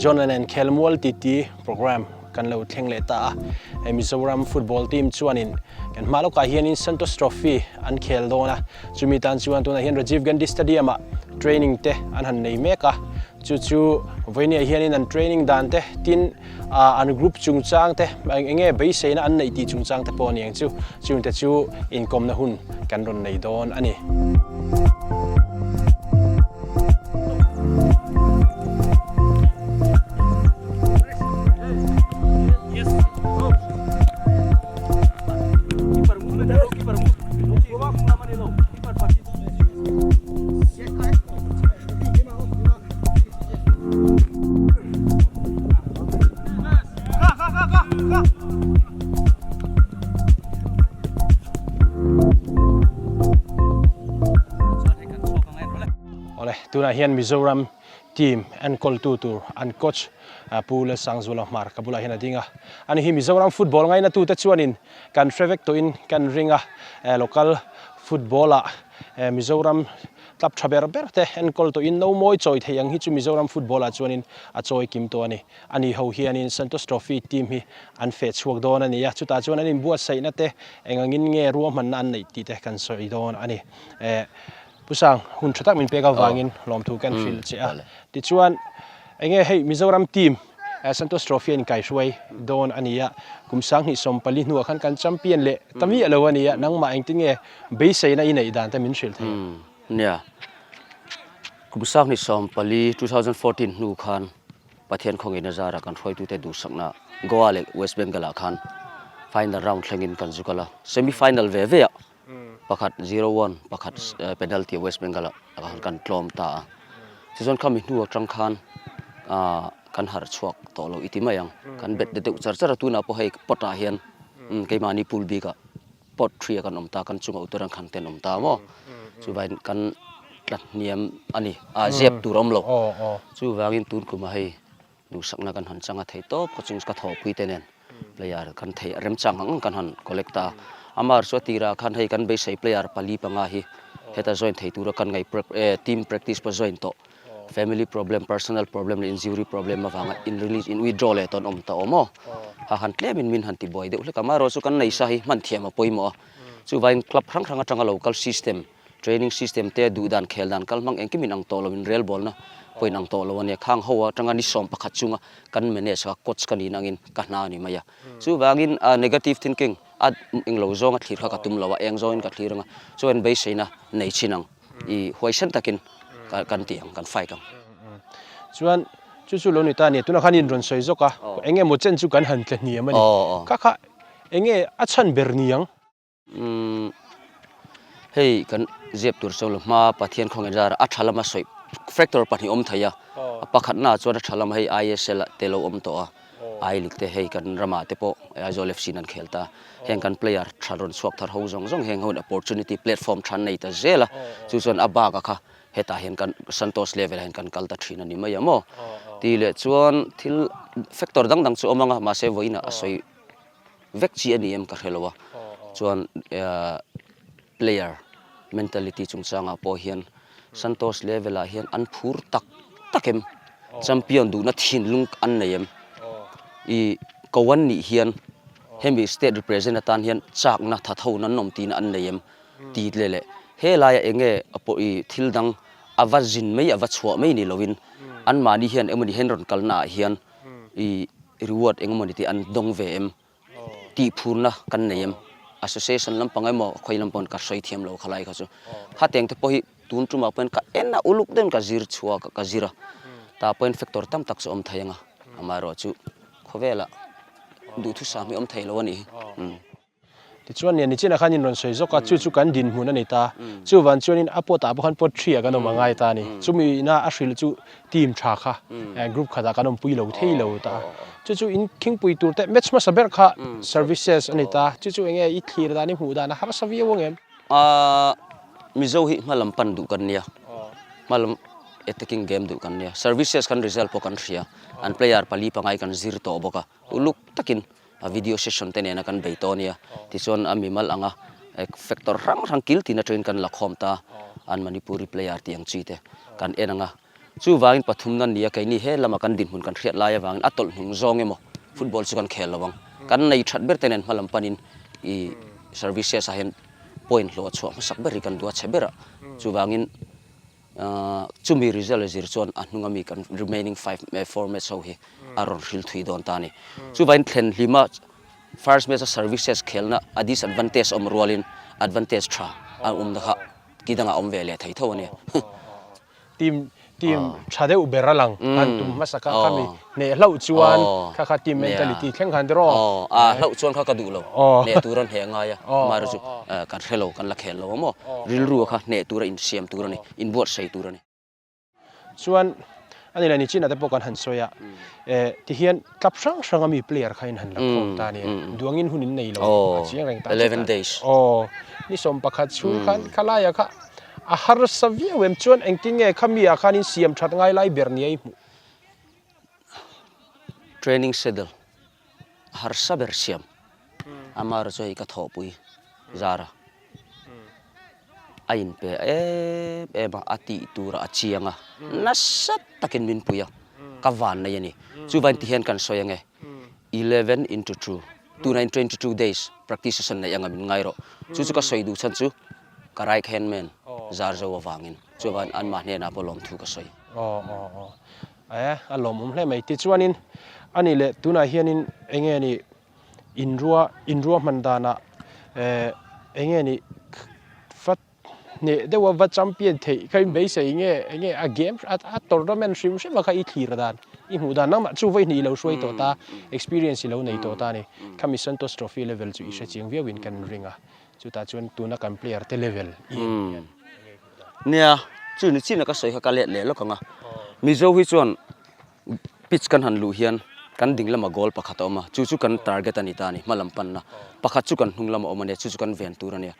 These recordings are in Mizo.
John-a nen khelmual titi programme kan lo thleng leh ta a. Hei Mizoram football team chuanin kan hma lawkah hianin Santosh Trophy an khel dawn a, chumi tan chuan tunah hian Rajiv Gandhi Stadium-ah training te an han nei mek a, chu chu vawinia hianin an training dan te tin an group chungchang te eng nge beiseina an neih tih chungchang te pawh a ni ang chu, chungte chu inkawmna hun kan rawn nei dawn a ni. Awle, tunah hian Mizoram team enkawltu tur an coach Pu Lalsangzuala Hmar ka bulah hian a ding a. Ani hi Mizoram football ngainatute chuanin kan hre vek tawhin kan ring a, local football-ah Mizoram Club tha ber ber te enkawl tawhin no mawi chawi thei ang hi chu Mizoram football ah chuanin a chawi kim tawh a ni. Ani ho hianin Santosh Trophy team hi an feh chhuak dawn a ni a, chutah chuan an inbuatsaihna te eng angin nge ruahmanna an neih tih te kan sawi dawn a ni. Eh, Pu Sang, hun tha tak min pek avangin lawmthu kan hrilh che a. Tichuan, enge hei Mizoram team Santosh Trophy a inkaihruai dawn a ni a, kum 2014 hnuah khan kan champion leh ta miah lo a ni a, nangmah engtin nge Beiseina i neih dan te min hrilh thei a. Nia, kum 2014, 2014 hnu khan Pathian khawngin a zara kan hruaitute duhsakna Goa leh West Bengal ah khan final round thlengin kan zu kal a, semi final ve ve ah pakhat zero one pakhat penalty West Bengal ah khan kan tlawm ta a, tichuan khami hnu atang khan kan harh chhuak tawh lo i ti mai ang, kan bet deuh char char a, tunah pawh hei pot ah hian keimahni pool bik ah pot thria kan awm ta kan chunga Uttarakhand te an awm ta maw chuvain kan tla hniam a ni a zep tur a awm lo chuvangin tun kumah hei duhsakna kan han chang a thei tawp ka chung ka thawhpui te nen player kan thei remchang ang ang kan han collect a amah chu a tirah khan hei kan beisei player pali panga hi heta join thei tura kan ngaih team practice pawh join tawh. Family problem, personal problem leh injury problem avanga in release, in withdraw leh tawn awm ta awm aw. Ha han tlemin min han ti buai deuh hlek a, amaherawhchu kan nei sa hi hman thiam a pawimawh a. Chuvangin club hrang hrang atanga lo kal system, training system te, duh dan, khel dan kal hmang engkim in ang tawh lo, in rel bawlna pawh in ang tawh lo a nia. Khang ho atanga ni 11 chunga kan manage kha coach ka nih nangin ka hna a ni mai a. Chuvangin negative thinking a englo zawnga thlir kha ka tum lo a, eng zawngin ka thlir anga chuan beiseina nei chin ang. I huaisen takin kan ti ang, kan fight ang. Chuan chu chu lo ni ta a ni, tunah khan in rawn sawi zawk a, eng emaw chen chu kan han tla hniam a ni. Kha kha eng nge a chhan ber ni ang? Hei kan ziap tur sawi lo hma Pathian khawngaih zara a tha lama sawi factor pahnih awm thei a, a pakhatnaah chuan a tha lama hei ISL ah te lo awm tawh a, Ai lik te hei kan ramah te pawh Aizawl FC in an khel ta. Heng kan player tha rawn chhuak thar ho zawng zawng heng ho in opportunity platform tha an nei ta zel a. Chu chuan a bak a kha hetah hian kan Santosh level ah hian kan kal ta thin a ni mai a maw. Tih leh chuan thil factor dang dang chu awm ang a mahse vawiinah a sawi vek chi a ni em ka hre lo a. Chuan player mentality chungchangah pawh hian Santosh level ah hian an phur tak tak em, champion duhna thinlung an nei em, i ko an nih hian hemi state represent atan hian chakna tha tho nan awm tihna an nei em tih leh leh helaiah eng nge a pawh i thil dang a va zin mai a va chhuah mai ni loin anmahni hian eng emawni hian rawn kalna ah hian i reward eng emawni tih an dawng ve em. Tihphurna kan nei em? Association lampang emaw khawi lampang ka hrawi thiam lo khalai kha chu. Khateng te pawh hi tun tumah pawhin ka en a uluk deuhin ka zir chhuak a ka zir a. Tah pawhin factor tam tak chu awm thei ang a, amaherawhchu khawvelah duhthusam hi awm thei lo a nih hi. Tichuan nia nichinah khan in rawn sawi zawk a, chu chu kan dinhmun a ni ta. Chuvan chuanin a pot ah pawh khan pot thri ah kan awm a ngai ta a ni. Chumi ina a hrilh chu team tha kha group khatah kan awmpui lo thei lo ta a. Chu chu in khingpui tur te match hmasa ber kha services a ni ta. Chu chu enge i thlir dan i hmuh dan a harsa viau ang em? Mizo hi hma lam pan duh kan nia, hma lam attacking game duh kan nia. Services kan result pawh kan hria, an player pali pangai kan zir tawh bawk a, uluk takin a video session te nena kan bei tawh a nia. Tichuan a mimal anga factor hrang hrang kil tin atangin kan la khawm ta, an Manipuri player tih ang chi te kan en ang a. Chuvangin pathumna nia keini he lama kan dinhmun kan hriat lai avangin a tawlh hnung zawng emaw football chu kan khel lo ang. Kan nei that ber te nen hmalam panin i services ah hian point hlawh chhuah hmasak ber hi kan duh a chhe ber a. Chuvangin chumi result a zir chuan a hnunga mi kan remaining five four match ho hi a rawn hril thui dawn ta a ni. Chuvangin thlen hlima first match a services khelna a disadvantage awm rualin advantage tha a awmna kha ki dangah awm ve leh thei tho a ni. Team team tha deuh ber a lang han tum hmasa kha khami hneh hlauh chuan kha kha team mentality thleng khan tiraw. Aw a hlauh chuan kha ka duh lo hneh tura hneh a ngai a amaherawh chu kan hre lo kan la khel lo a maw rilru kha hneh tura insiam tur a ni inbuatsaih tur a ni. Chuan a ni leh nichin ah te pawh kan han sawi a tihian club hrang hrang a mi player kha in han la khawm ta a ni duangin hun in nei lo a chiang reng ta aw ni 11 chhung khan khalai ah kha A harsa viau em chuan engtin nge kha mi ah khan in siam that ngai lai ber ni a i hmuh? Training schedule a harsa ber siam amaherawh chu hei ka thawhpui zar a, a inpe em em a, a tih turah a chiang a, nasa takin min pui a, ka van nei a ni. Chuvain ti hian kan sawi ange, 11 into 2, tunah in 22 days practice session neih anga min ngai rawh. Chu chu ka sawi duh chhan chu Ka right hand man zar zo avangin chuan anmah hnenah pawh lawmthu ka sawi. Aw aw aw eh a lawmawm hle mai. Tichuanin a nih leh tunah hianin enge ni inrua inrua hman danah eh enge ni va hneh deuha va champion theih kha in beisei nge enge a game a tournament hrim hrim a kha i thlir dan i hmuh dan nangmah chu vawi hnih i lo hruai tawh ta experience i lo nei tawh ta a ni. Khami Santosh Trophy level chu i hrechiang viauin kan ring a. Chutah chuan tuna kan player te level i en hian enge i hmuh dan? Nia, chu ni chin a ka sawi kha ka let leh lawk ang a. Mizo hi chuan pitch kan han luh hian kan ding lama goal pakhat a awm a, chu chu kan target a ni ta a ni, hma lam panna. Pakhat chu kan hnung lama awm a nia, chu chu kan ven tur a nia.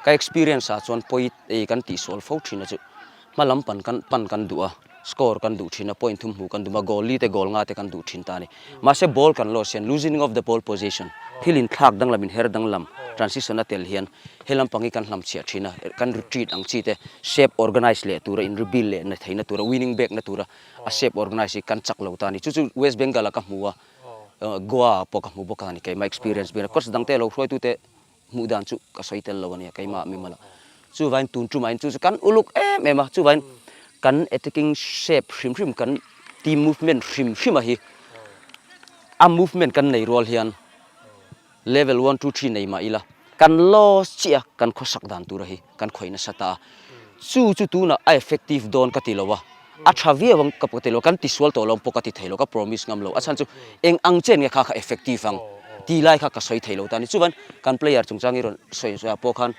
Ka experience ah chuan pawi ei kan tihsual fo thin a chu. Hma lam pan kan pan kan duh a, score kan duh thin a, point thum hmuh kan duh a, goal li te goal nga te kan duh thin ta a ni. Mahse ball kan loss hian loosening of the ball position, thil inthlak danglam inher danglam, transition a tel hian he lampang hi kan hlamchhiah thin a, kan retreat ang chi te shape organize leh tura in rebuild leh na theihna tura winning back na tura a shape organize hi kan chak lo ta a ni. Chu chu West Bengal ah ka hmu a, Goa ah pawh ka hmu bawk a ni keimah experience ber a, coach dang te lo hruaitute Hmuh dan chu ka sawi tel lo a nia keimah mimal ah. Chuvain tun tumah in chu chu kan uluk em em a, chuvain kan attacking shape hrim hrim kan team movement hrim hrim a hi a movement kan nei rual hian level one two three nei mah ila kan loss chiah a kan khawsak dan tur a hi kan khawih nasa ta a. Chu chu tunah a effective dawn ka ti lo a, a tha viau ang ka ti lo, kan tisual tawh lo ang pawh ka ti thei lo, ka promise ngam lo, a chhan chu eng ang chen nge kha kha effective ang ti lai kha ka sawi thei lo ta a ni. Chuan kan player chungchang i rawn sawi sawi ah pawh khan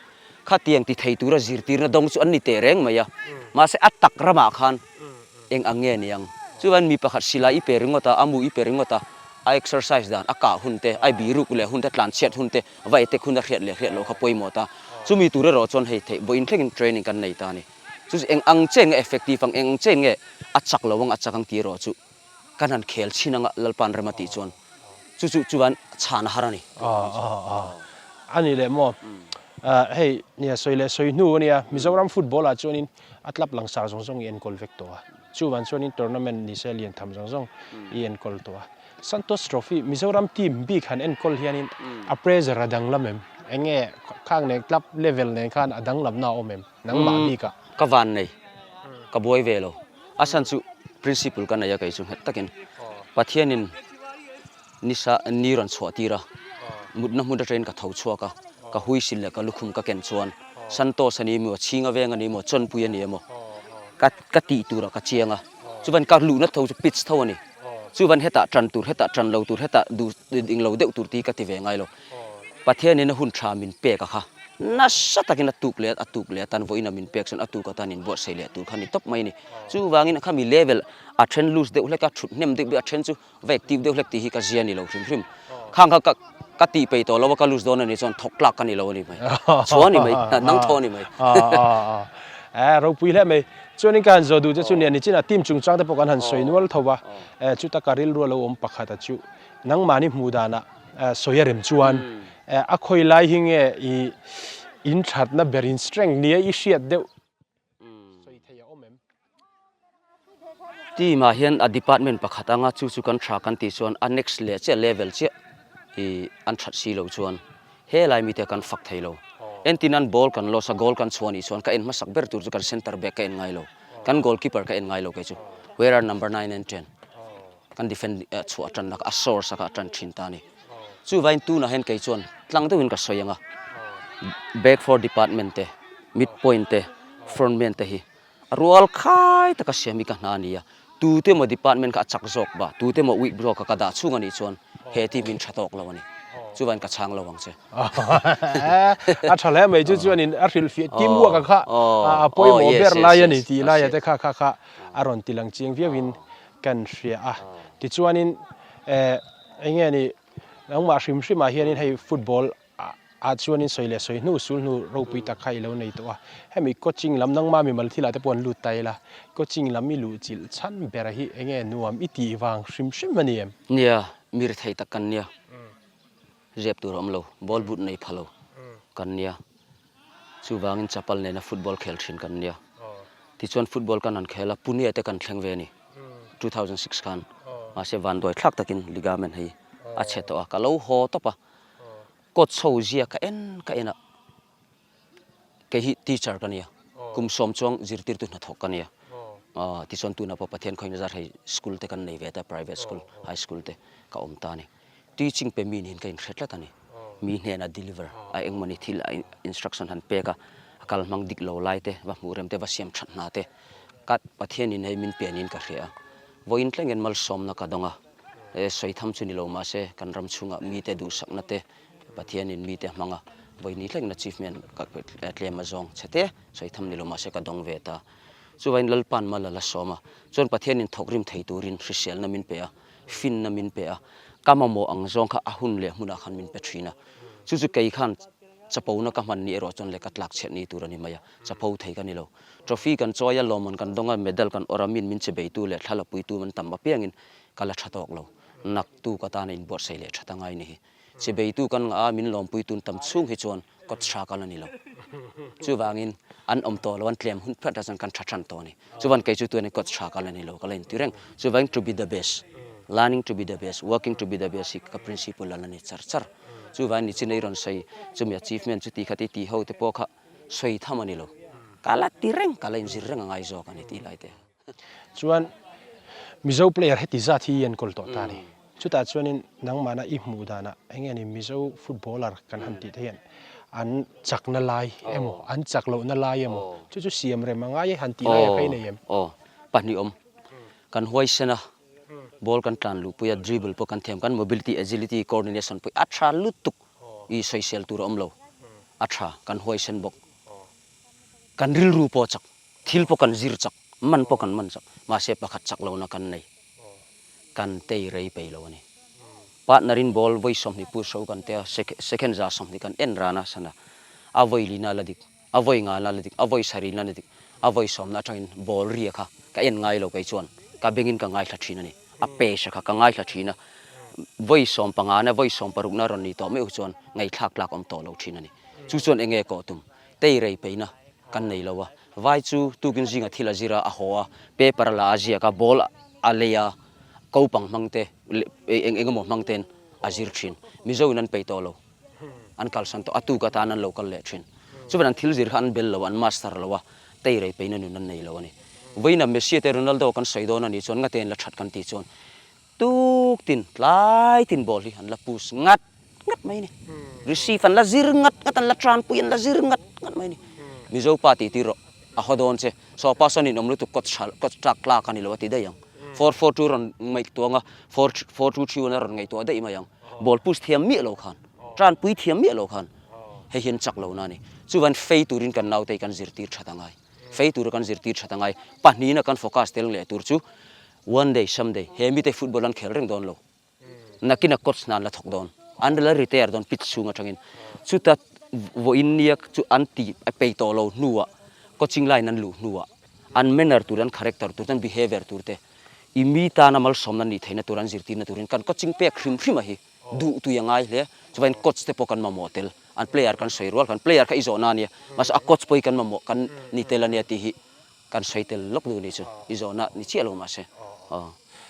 khatiang ti thei tura zirtirna dawng chu an ni teh reng mai a, mahse a tak ramah khan eng ang nge ni ang. Chuan mi pakhat silai i pe ringawt a, a mu i pe ringawt a, a exercise dan, a kah hun te, a biruk leh hun te, tlanchhiat hun te, va etek hun a hriat leh hriat loh kha pawimawh ta. Chumi tur erawh chuan hei theih vawiin thlengin training kan nei ta a ni. Chu chu eng ang chen nge effective ang, eng ang chen nge a chak lo ang, a chak ang tih erawh chu kan han khel chhin anga Lalpa'n rem a tih chuan chu chu chuan chhan a har a ni. A ni leh maw? Hei nia sawi leh sawi hnu a nia, Mizoram football ah chuanin a club langsar zawng zawng i enkawl vek tawh a, chuvang chuanin tournament ni se lian tham zawng zawng i enkawl tawh a. Santosh Trophy Mizoram team bik han enkawl hianin a pressure a danglam em? Eng nge khang nen club level nen khan a danglamna a awm em? Nangmah bikah. Ka van nei, ka buai ve lo. A chhan chu principle ka nei a kei chu nghet takin Pathianin nisa ni rawn chhuah tir a, mutna hmun atangin ka tho chhuak a, ka huisil leh ka lukhum ka ken chuan Santosh a ni emaw, Chhinga veng a ni emaw, Chawnpui a ni emaw ka ka tih turah ka chiang a, chuvan ka luhna tho chu pitch tho a ni. Chuvan hetah tan tur, hetah tan lo tur, hetah duh eng lo deuh tur tih ka ti ve ngai lo. Pathianin a hun tha min pek a kha nasa takin a tuk leh a tuk leh atan vawiin a min pek chuan a tuk atan inbuatsaih leh tur kha a ni tawp mai a ni. Chuvangin khami level a then loose deuh hlek a, thut hnem deuh deuh a then chu va active deuh hlek tih hi ka zia ni lo hrim hrim. Khang kha ka ka tih peih tawh lo a, ka loose dawn a nih chuan thawk tlak ka ni lo a ni mai. Chhuah a ni mai, nang thaw a ni mai. Ropui hle mai. Chuanin ka han zawh duh che chu nia nichinah team chungchang te pawh kan han sawi nual tho va, chuta ka rilru a lo awm pakhat a chu nangmahni hmuh danah sawi a rem chuan a khawi lai hi nge i in thatna ber in strength nia i hriat deuh sawi thei a awm em? Team ah hian a department pakhat anga chu chu kan tha kan tih chuan a next leh chiah level chiah ih an that si lo chuan helai mite kan fak thei lo. Entin an ball kan loss a goal kan chhuah nih chuan ka en hmasak ber tur chu kan centre back ka en ngai lo kan goalkeeper ka en ngai lo kei chu where are number nine and ten kan defend chhuah tanna kha a source a kha a tan thin ta a ni. Chuvain tunah hian kei chuan tlang deuhin ka sawi ang a back four department te mid point te front man te hi A rual khai taka siam hi ka hna a ni a, tute emaw department kha a chak zawk ba, tute emaw weak zawk kha ka dah chhung a nih chuan he team in tha tawk lo a ni. Chuvain ka chhang lo ang che. A tha hle mai chu chuanin a hrilhfiah teamwork a kha a pawimawh ber lai a ni tih laia te kha kha kha a rawn ti lang chiang viauin kan hria a. Tichuanin eng nge ni nangmah hrim hrimah hianin hei football Ah chuanin sawi leh sawi hnu sul hnu ropui tak kha i lo nei tawh a, hemi coaching lam nangma mimal thilah te pawh an lut ta ila, coaching lam i luh chilh chhan ber hi enge nuam i tih vang hrim hrim a ni em? Nia, mi rethei tak kan nia, zep tur a awm lo, ball boot nei pha lo kan nia, chuvangin chapal nena football khel thin kan nia, tichuan football kan han khel a, Pune te kan thleng ve a ni, 2006 khan, mahse vanduai thlak takin ligament hei a chhe tawh a, ka lo haw tawp a. Kawt chho zia ka en ka en a, kei hi teacher ka nia, kum sawm chuang zirtirtu hnathawk ka nia, tichuan tunah pawh Pathian khawina zar hei school te kan nei ve ta, private school, high school te ka awm ta a ni. Teaching pe mi niin ka inhre tlat a ni, mi hnena deliver a engmawni thil a instruction han pek a, a kal hmang dik lo lai te va hmuh rem te va siam that hna te ka Pathianin hei min pe niin ka hria a, vawiin tlengin malsawmna ka dawng a. He sawi tham chu ni lo mahse kan ram chhungah mite duhsakna te Pathianin mite hmang a, vawi thlengin achievement ka tlem a zawng chhe te sawi tham ni lo mahse ka dawng ve ta. Chuvain Lalpa'n mal a la sawm a, chuan Pathianin thawkrim thei turin hriselna min pe a, finna min pe a, ka mamawh ang zawng kha a hun leh hmunah khan min pe thin a. Chu chu kei khan chapona ka hman ni erawh chuan lehkha tlak chhiat ni tur a ni mai a, chapo thei ka ni lo. Trophy kan chawi a, lawmman kan dawng a, medal kan awrh a, min min che beitu leh thla lapuitu an tam apiangin ka la tha tawk lo. Naktu ka tana inbuatsaih leh that a ngai ni hi. Chibeitu kan ngah a, min lawmpuitun tam chhung hi chuan kawt tha ka la ni lo. Chuvangin an awm tawh lo, an tlem hun phet ah chuan kan tha than tawh a ni. Chuvan kei chu tuanin kawt tha ka la ni lo, ka la inti reng. Chuvangin to be the best, learning to be the best, working to be the best hi ka principle a la ni char char. Chuvangin nichinei rawn sawi chumi achievement chuti khati tih ho te pawh kha sawi tham a ni lo. Ka la ti reng, ka la inzir reng a ngai zawk a ni tih lai te. Chuan Mizo player heti zat hi i enkawl tawh ta a ni. Chutah chuanin nangmahna i hmuh danah eng nge ni Mizo footballer kan han tih te hian an chakna lai emaw an chak lohna lai emaw chu chu siam rem a ngai e han tih lai a kha i nei em? Aw, pahnih awm. Kan huaisen a, ball kan tlan luhpui a, dribble pawh kan thiam, kan mobility, agility, coordination pawh a tha lutuk i sawisel tur a awm lo. A tha, kan huaisen bawk. Kan rilru pawh a chak. Thil pawh kan zir chak, man pawh kan man chak, mahse pakhat chak lohna kan nei. Kan tei rei pei lo a ni. Partner in ball vawi 20 push ho kan tia, second za 20 kan en ran a sana. A vawi lina la dik, a vawi nga la dik, a vawi sarih la dik, a vawi sawmna atangin ball ria kha ka en ngai lo kei chuan ka bengin ka ngaithla thin a ni. A pace kha ka ngaithla thin a, vawi sawmpanga na vawi sawmparukna rawn ni tawh meuh chuan ngaihthlak tlak awm tawh lo thin a ni. Chu chuan enge kawh tum? Tei rei peina kan nei lo a, vai chu tukin zinga thil a zir a, a haw a, paper a la a ziak a, ball a lei a, kopang hmang te eng eng emaw hmang ten a zir thin. Mizo in an peih tawh lo, an kalsan tawh, a tuk atan an lo kal leh thin. Chuvan an thil zir kha an bel lo, an master lo a, tei rei peina nun an nei lo a ni. Vawiinah Messi te Ronaldo kan sawi dawn a nih chuan ngate an la that kan tih chuan Tuk tin, tlai tin ball hi an la push ngat ngat mai a ni. Receive an la zir ngat ngat, an la tranpui an la zir ngat ngat mai a ni. Mizo pa tih tir rawh, a haw dawn che. Saw pa sawn inawm lutuk kawt hral, kawt tlak tlak a ni lo a ti daih ang. 4-4-2 rawn ngaihtuah ang a, 4-2-3-1 a rawn ngaihtuah daih mai ang. Ball push thiam miah lo khan, tranpui thiam miah lo khan hei hi an chak lo na a ni. Chuvan fei turin kan naute hi kan zirtir that a ngai. Fei tura kan zirtir that a ngai. Pahnihna kan focus tel leh tur chu One day, some day, he mite football an khel reng dawn lo. Nakin a coach hna an la thawk dawn. An la retire dawn pitch chhung atangin. Chuta vawiin nia chu an ti pei tawh lo hnuah coaching line an luh hnuah an manner tur, an character tur te, an behaviour tur te i mi tana malsawmna nih theihna tur an zirtirna turin kan coaching pek hrim hrim a hi duh tui a ngai hle. Chuvain coach te pawh kan mamawh tel. An player kan sawi rual khan player kha i zawhna a nia mahse a coach pawh hi kan mamawh kan ni tel a nia tih hi. Kan sawi tel lawk duh ni chu i zawhna ni chiah lo mahse aw.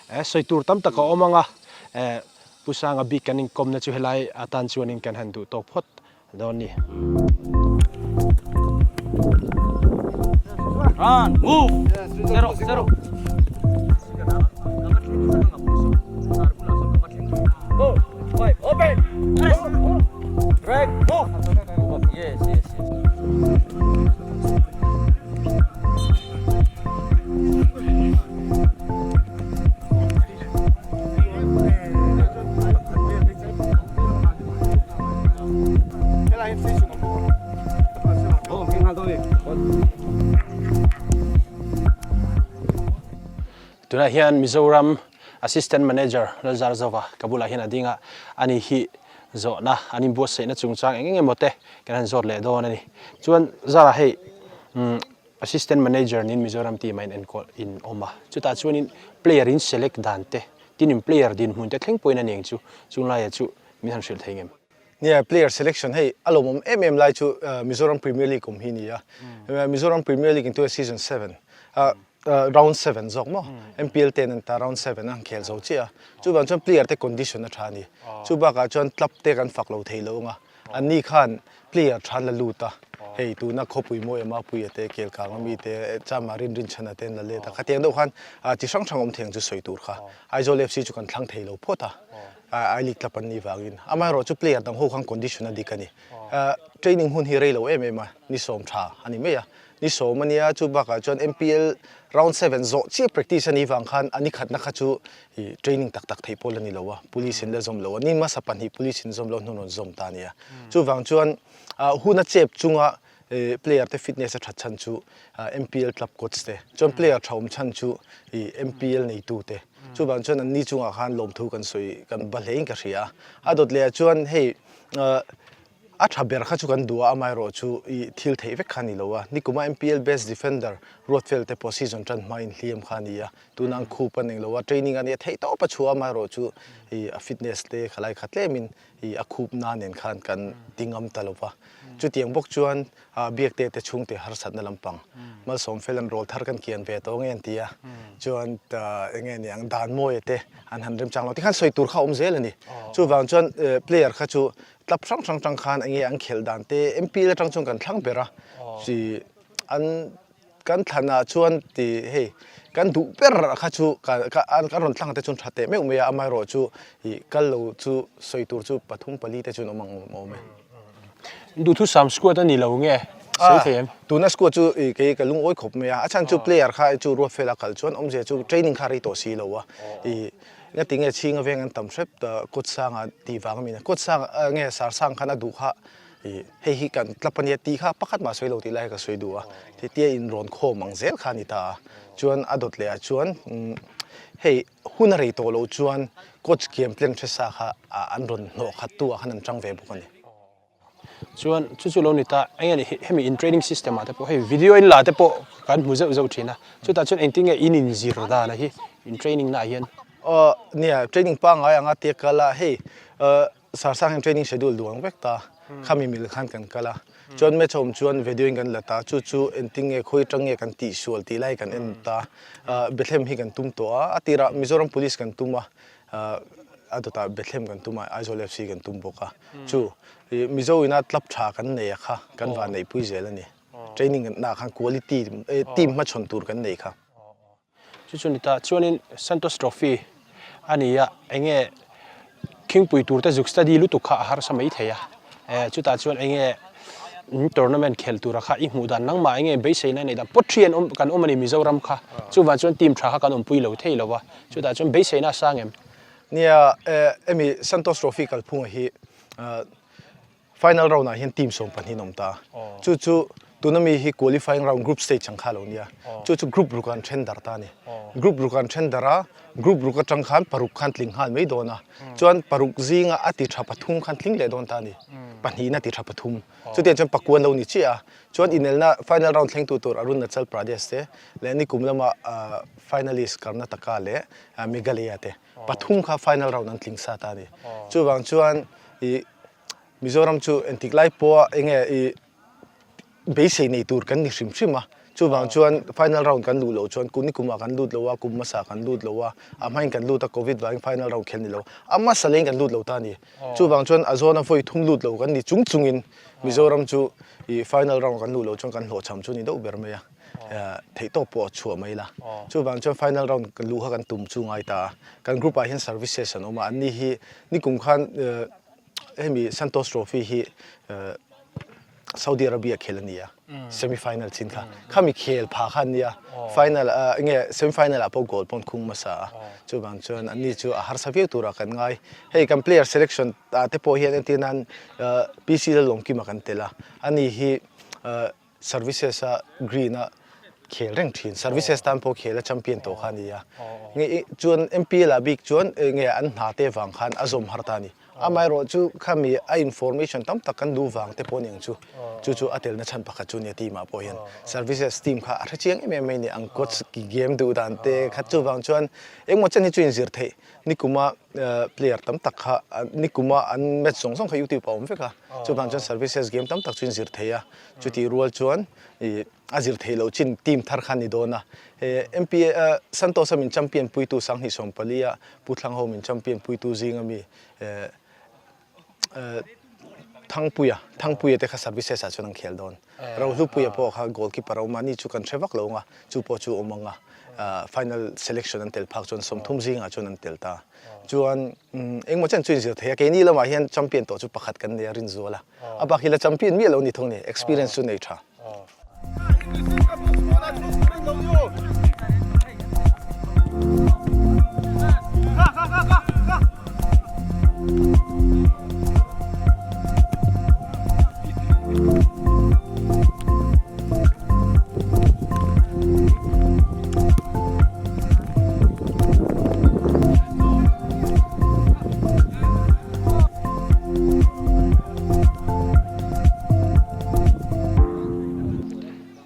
Eh sawi tur tam tak a awm ang a, eh Pu Sanga bik kan inkawmna chu helai atan chuanin kan han duh tawk phawt dawn ni. Run, move, zero, zero. Go, five, open, press, drag, move. Yes, yes, yes. Tunah hian Mizoram Assistant Manager Lalzarzova ka bulah hian a ding a, ani hi zawhna an inbuatsaihna chungchang eng eng emaw te kan han zawt leh dawn a ni. Chuan Zara hei umm Assistant Manager niin Mizoram team a in enkawl in awm a, chutah chuanin player in select dan te, tin in player dinhmun te thleng pawhin a ni ang chu, chung laiah chu min han hrilh thei ngem. Nia, player selection hei a lawmawm em em lai chu Mizoram Premier League awm hi a ni a, Mizoram Premier League in tuna season 7 round 7 zawk maw MPL ten an ta round 7 a han khel zo chiah a, chuvang chuan player te condition a tha a ni, chu bakah chuan club te kan fak lo thei lo ang a, anni khan player tha an la lut a, hei tuna khawpui mawi a Mapuia te Kelkang ami te Chama Rin Rinchhana te an la let a, khatiang deuh khan chi hrang hrang awm thei ang chu sawi tur kha Aizawl FC chu kan thlang thei lo phawt a. I League club an nih vangin amaherawh chu player dang ho khan condition a dik a ni. Training hun hi rei lo em em a, ni sawm tha a ni mai a. Ni sawm a nia, chu bakah chuan MPL round 7 zawh chiah practice a nih vang khan a ni khatna kha chu ih training tak tak theih pawh la ni lo a, police in la zawm lo a, ni hmasa pahnih police in zawm lo hnu rawn zawm ta a ni a. Chuvang chuan hun a chep chunga Player te fitness a that chhan chu MPL club coach te chuan player tha awm chhan chu MPL neitu te chuvang chuan an ni chungah khan lawmthu kan sawi kan ba hle in ka hria a, a dawt leh ah chuan hei a tha ber kha chu kan duh a amaherawh chu thil theih vek kha a ni lo a, nikuma MPL best defender Ruatfel te pawh season tan hma in hliam kha a ni a, tuna an khup a ning lo a, training a nia theih tawp a chhuah a amaherawh chu a fitness te khalai kha tlem in i a khup na nen khan kan ti ngam ta lo va. Chutiang bawk chuan Biakte te chhungte harsatna lampang Malsawm fel an rawl thar kan kian ve tawh nge an ti a, chuan eng nge niang Danmawia te an han remchang lo tikhan sawi tur kha a awm zel a ni. Chuvang chuan player kha chu club hrang hrang tang khan eng nge an khelh dan te MPL atang chuan kan thlang ber a, chi an Kan thlanah chuan ti hei kan duh ber kha chu ka kan rawn thlang te chuan tha teh meuh mai a, amaherawh chu ih kal lo chu sawi tur chu pathum pali te chuan awm ang awm e. Duhthusam squad a ni lo nge sawi thei em? Tuna squad chu ih kei ka lungawi khawp mai a, a chhan chu player kha chu Ruatfela kal chuan awmzia chu training kha rei tawh si lo a, ih engati nge chhinga veng an tam hrep ta kawt sanga tih vang a mi na, kawt sang nge Sarsang khan a duh kha Ih, hei hi kan club a nia tih kha pakhat mah sawi lo tih lai ka sawi duh a, hetia in rawn khawm ang zel kha a ni ta a, chuan a dawt leh ah chuan hei hun a rei tawh loh chuan coach game plan hre sa kha an rawn hnawh khat tu ah khan an tang ve bawk a ni. Chuan chu chu lo ni ta, eng nge ni hemi in training system ah te pawh hei video in la te pawh kan hmu zeuh zeuh thin a, chutah chuan engtin nge in inzir dan a hi in training na ah hian? Aw nia, training pangngai anga tia kal a, hei Sarsang hian training schedule duh ang vek ta, khami mil khan kan kal a, chuan match a awm chuan video in kan la ta, chu chu engtin nge khawi atang nge kan tihsual tih lai kan en ta, Bethlehem hi kan tum tawh a, a tirah Mizoram Police kan tum a, a dawtah Bethlehem kan tum a, Aizawl FC kan tum bawk a, chu Mizo ina club tha kan nei a kha kan vanneihpui zel a ni, training na ah khan quality team hmachhawn tur kan nei kha. Chu chu ni ta chuanin Santosh Trophy a ni a, enge khingpui tur te zuk study lutuk kha a harsa mai thei a, eh chutah chuan enge tournament khel tura kha i hmuh dan nangmah enge beiseina neih dan pawt thi an awm kan awm a ni Mizoram kha chuvang chuan team tha kha kan awmpui lo thei lo a, chutah chuan beiseina a sang em? Nia, eh hemi Santosh Trophy kalphunga hi Final round ah hian team 12 an awm ta. Chu chu tuna mi hi qualifying round group stage ang kha lo nia. Chu chu group ruk an then dar ta ni. Group ruk an then dar a, group ruk atang khan paruk khan tling nghal mai dawn a. Chuan paruk zinga a ti tha pathum khan tling leh dawn ta ni. Pahnihna ti tha pathum. Chutiang chuan pakuan lo ni chiah a. Chuan inelna final round thleng tu tur Arunachal Pradesh te leh nikum lama finalist Karnataka leh Meghalaya te pathum kha final round an tling sa ta ni. Chuvang chuan i Mizoram chu entik lai pawha enge i beisei nei tur kan ni hrim hrim a. Chuvang chuan final round kan luh loh chuan kum nikumah kan lut lo a, kum hmasa kan lut lo a, a hmain kan lut a, covid vangin final round khelh ni lo. A hmasa lengin kan lut lo ta a ni. Chuvang chuan a zawna vawi thum lut lo kan ni chung chungin Mizoram chu ih final round kan luh loh chuan kan hlawhchham chu a ni deuh ber mai a, theihtawp pawh a chhuah mai la. Chuvang chuan final round kan luh kha kan tum chu ngai ta a. Kan group ah hian services an awm a, anni hi nikum khan hemi Santosh Trophy hi Saudi Arabia khel a ni a, semi final chin kha. Khami khel pha kha an nia, final ah enge semi final ah pawh goal pawh an khung hmasa a, chuvang chuan anni chu a harsa viau turah kan ngai. Hei kan player selection ah te pawh hian entir nan PC Lalawmkima kan tel a, ani hi services a green a khel reng thin, services tan pawh khel a champion tawh kha a ni a. Nge chuan MPL ah bik chuan enge an hna te vang khan a zawm har ta a ni. Amaherawh chu khami a information tam tak kan duh vang te pawh aniang chu, chu chu a telna chhan pakhat chu nia team ah pawh hian services team kha a hre chiang em em mai ni ang coach game duh dan te kha chuvang chuan engmaw chen hi chu inzir theih nikuma player tam tak kha nikuma an match zawng zawng kha youtube ah a awm vek a chuvang chuan services game tam tak chu inzir theih a chutih rual chuan ih a zir theih loh chin team thar kha a ni dawn a, he MPA Santos a min champion puitu 2014 a Pu Thlangho min champion puitu zinga mi Thangpuia, Thangpuia te kha services ah chuan an khel dawn. Rohlupuia pawh kha goalkeeper a awm a, ni chu kan hre vak lo ang a, chu pawh chu awm ang a, final selection an tel phak chuan 30 zingah chuan an tel ta. Chuan engmaw chen chu inzir thei a, keini lamah hian champion tawh chu pakhat kan nei a Rinzuala, a bak hi la champion miah lo ni thung a ni, experience chu nei tha.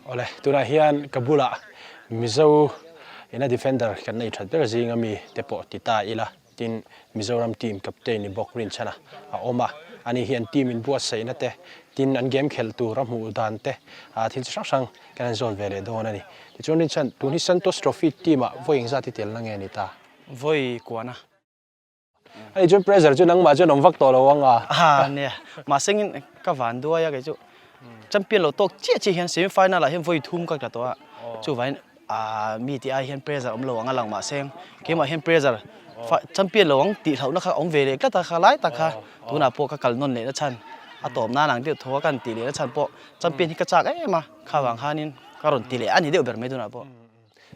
Awle, tunah hian ka bulah Mizo ina defender kan nei that ber zinga mi te pawh ti ta ila, tin Mizoram team captain ni bawk Rinchhana a awm a, ani hian team in buatsaihna te, tin an game khelh tur a hmuh dan te thil chi hrang hrang kan han zawn ve leh dawn a ni. Tichuan Rinchhan, tun hi Santosh Trophy team ah vawi engzat i telna nge ni ta? Vawi kuana. Hei chuan pressure chu nangmah chuan awm vak tawh lo ang a. Ha nia, mahse engin ka van duai a kei chu champion lo tawk chiah chiah hian semi final ah hian vawi thum ka tla tawh a, chuvangin ah mi tih ai hian pressure awm lo ang a lang mahse keimah hian pressure champion lo ang tih hlauhna kha awm ve leh tlat a kha lai tak kha tunah pawh ka kal nawn leh na chhan a tawp nan ang deuh tho a ka han tih leh na chhan pawh champion hi ka chak em a kha vang khanin ka rawn ti leh a ni deuh ber mai tunah pawh.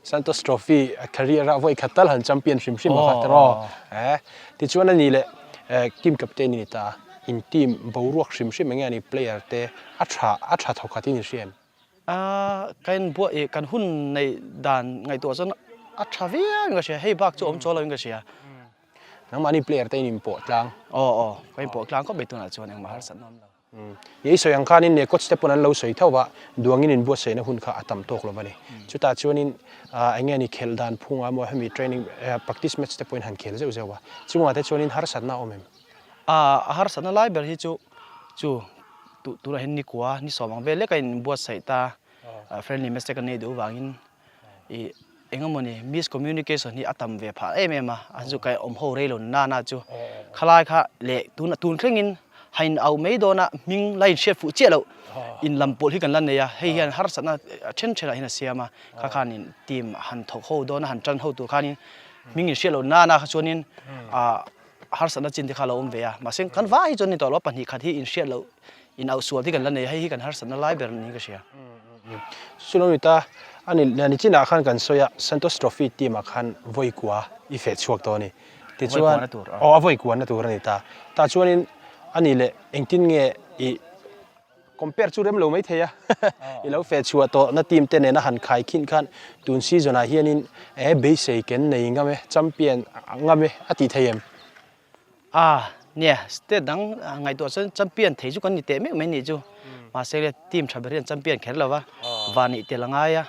Santosh Trophy a career a vawi khat tal han champion hrim hrim a kha tiraw eh tichuan a ni leh eh team captain i ni ta in team boruak hrim hrim enge a ni player te a tha a tha thawk khat i ni hriam. A ka en buah ih kan hun neih dan ngaihtuah chuan a tha viau in ka hria hei bak chu awm chuang lo in ka hria. Nangmahni player te in inpawh tlang. Aw aw ka inpawh tlang khawp mai tunah chuan engmah harsatna awm lo. I sawi ang khanin ne coach te pawn an lo sawi tho va, duangin inbuatsaihna hun kha a tam tawk lo va ni. Chutah chuanin eng nge ni khelh dan phungah emaw hemi training practice match te pawhin han khel zeuh zeuh a, chungah te chuanin harsatna a awm em? A harsatna lai ber hi chu chu tunah hian nikua ni sawm ang vel lek a inbuatsaih ta, friendly match te kan nei duh vangin ih engemawni miscommunication hi a tam ve phah em em a, a chu ka awm ho rei lo na na chu khalai kha leh tun tun thlengin hain au mai dawn a hming la inhriat fuh chiah loh in lam pawlh hi kan la nei a, hei hian harsatna then then ah hian a siam a, kha khanin team han thawk ho dawn a han tan ho tur khanin hming inhriat loh na na kha chuanin ah harsatna chin te kha a lo awm ve a, mahse kan vai hi chuan ni tawh lo a pahnih khat hi inhriat loh in auh sual te kan la nei a, hei hi kan harsatna lai ber niin ka hria. Sulawmita, a ni ni chinah khan kan sawi a, Santosh Trophy team ah khan vawi kua i feh chhuak tawh a ni. Tichuan, aw a vawi kuana tur a ni ta. Tah chuanin a ni leh engtin nge i compare chu rem lo mai thei a, i lo feh chhuah tawh na team te nena han khai khin khan tun season ah hianin e beisei ken nei ngam e, champion ngam e a tih thei em? A, nia, state dang ngaihtuah chuan champion thei chu kan ni teh meuh mai nih chu. Mahse le team tha ber hi an champion kher lo va, van ih tel a ngai a.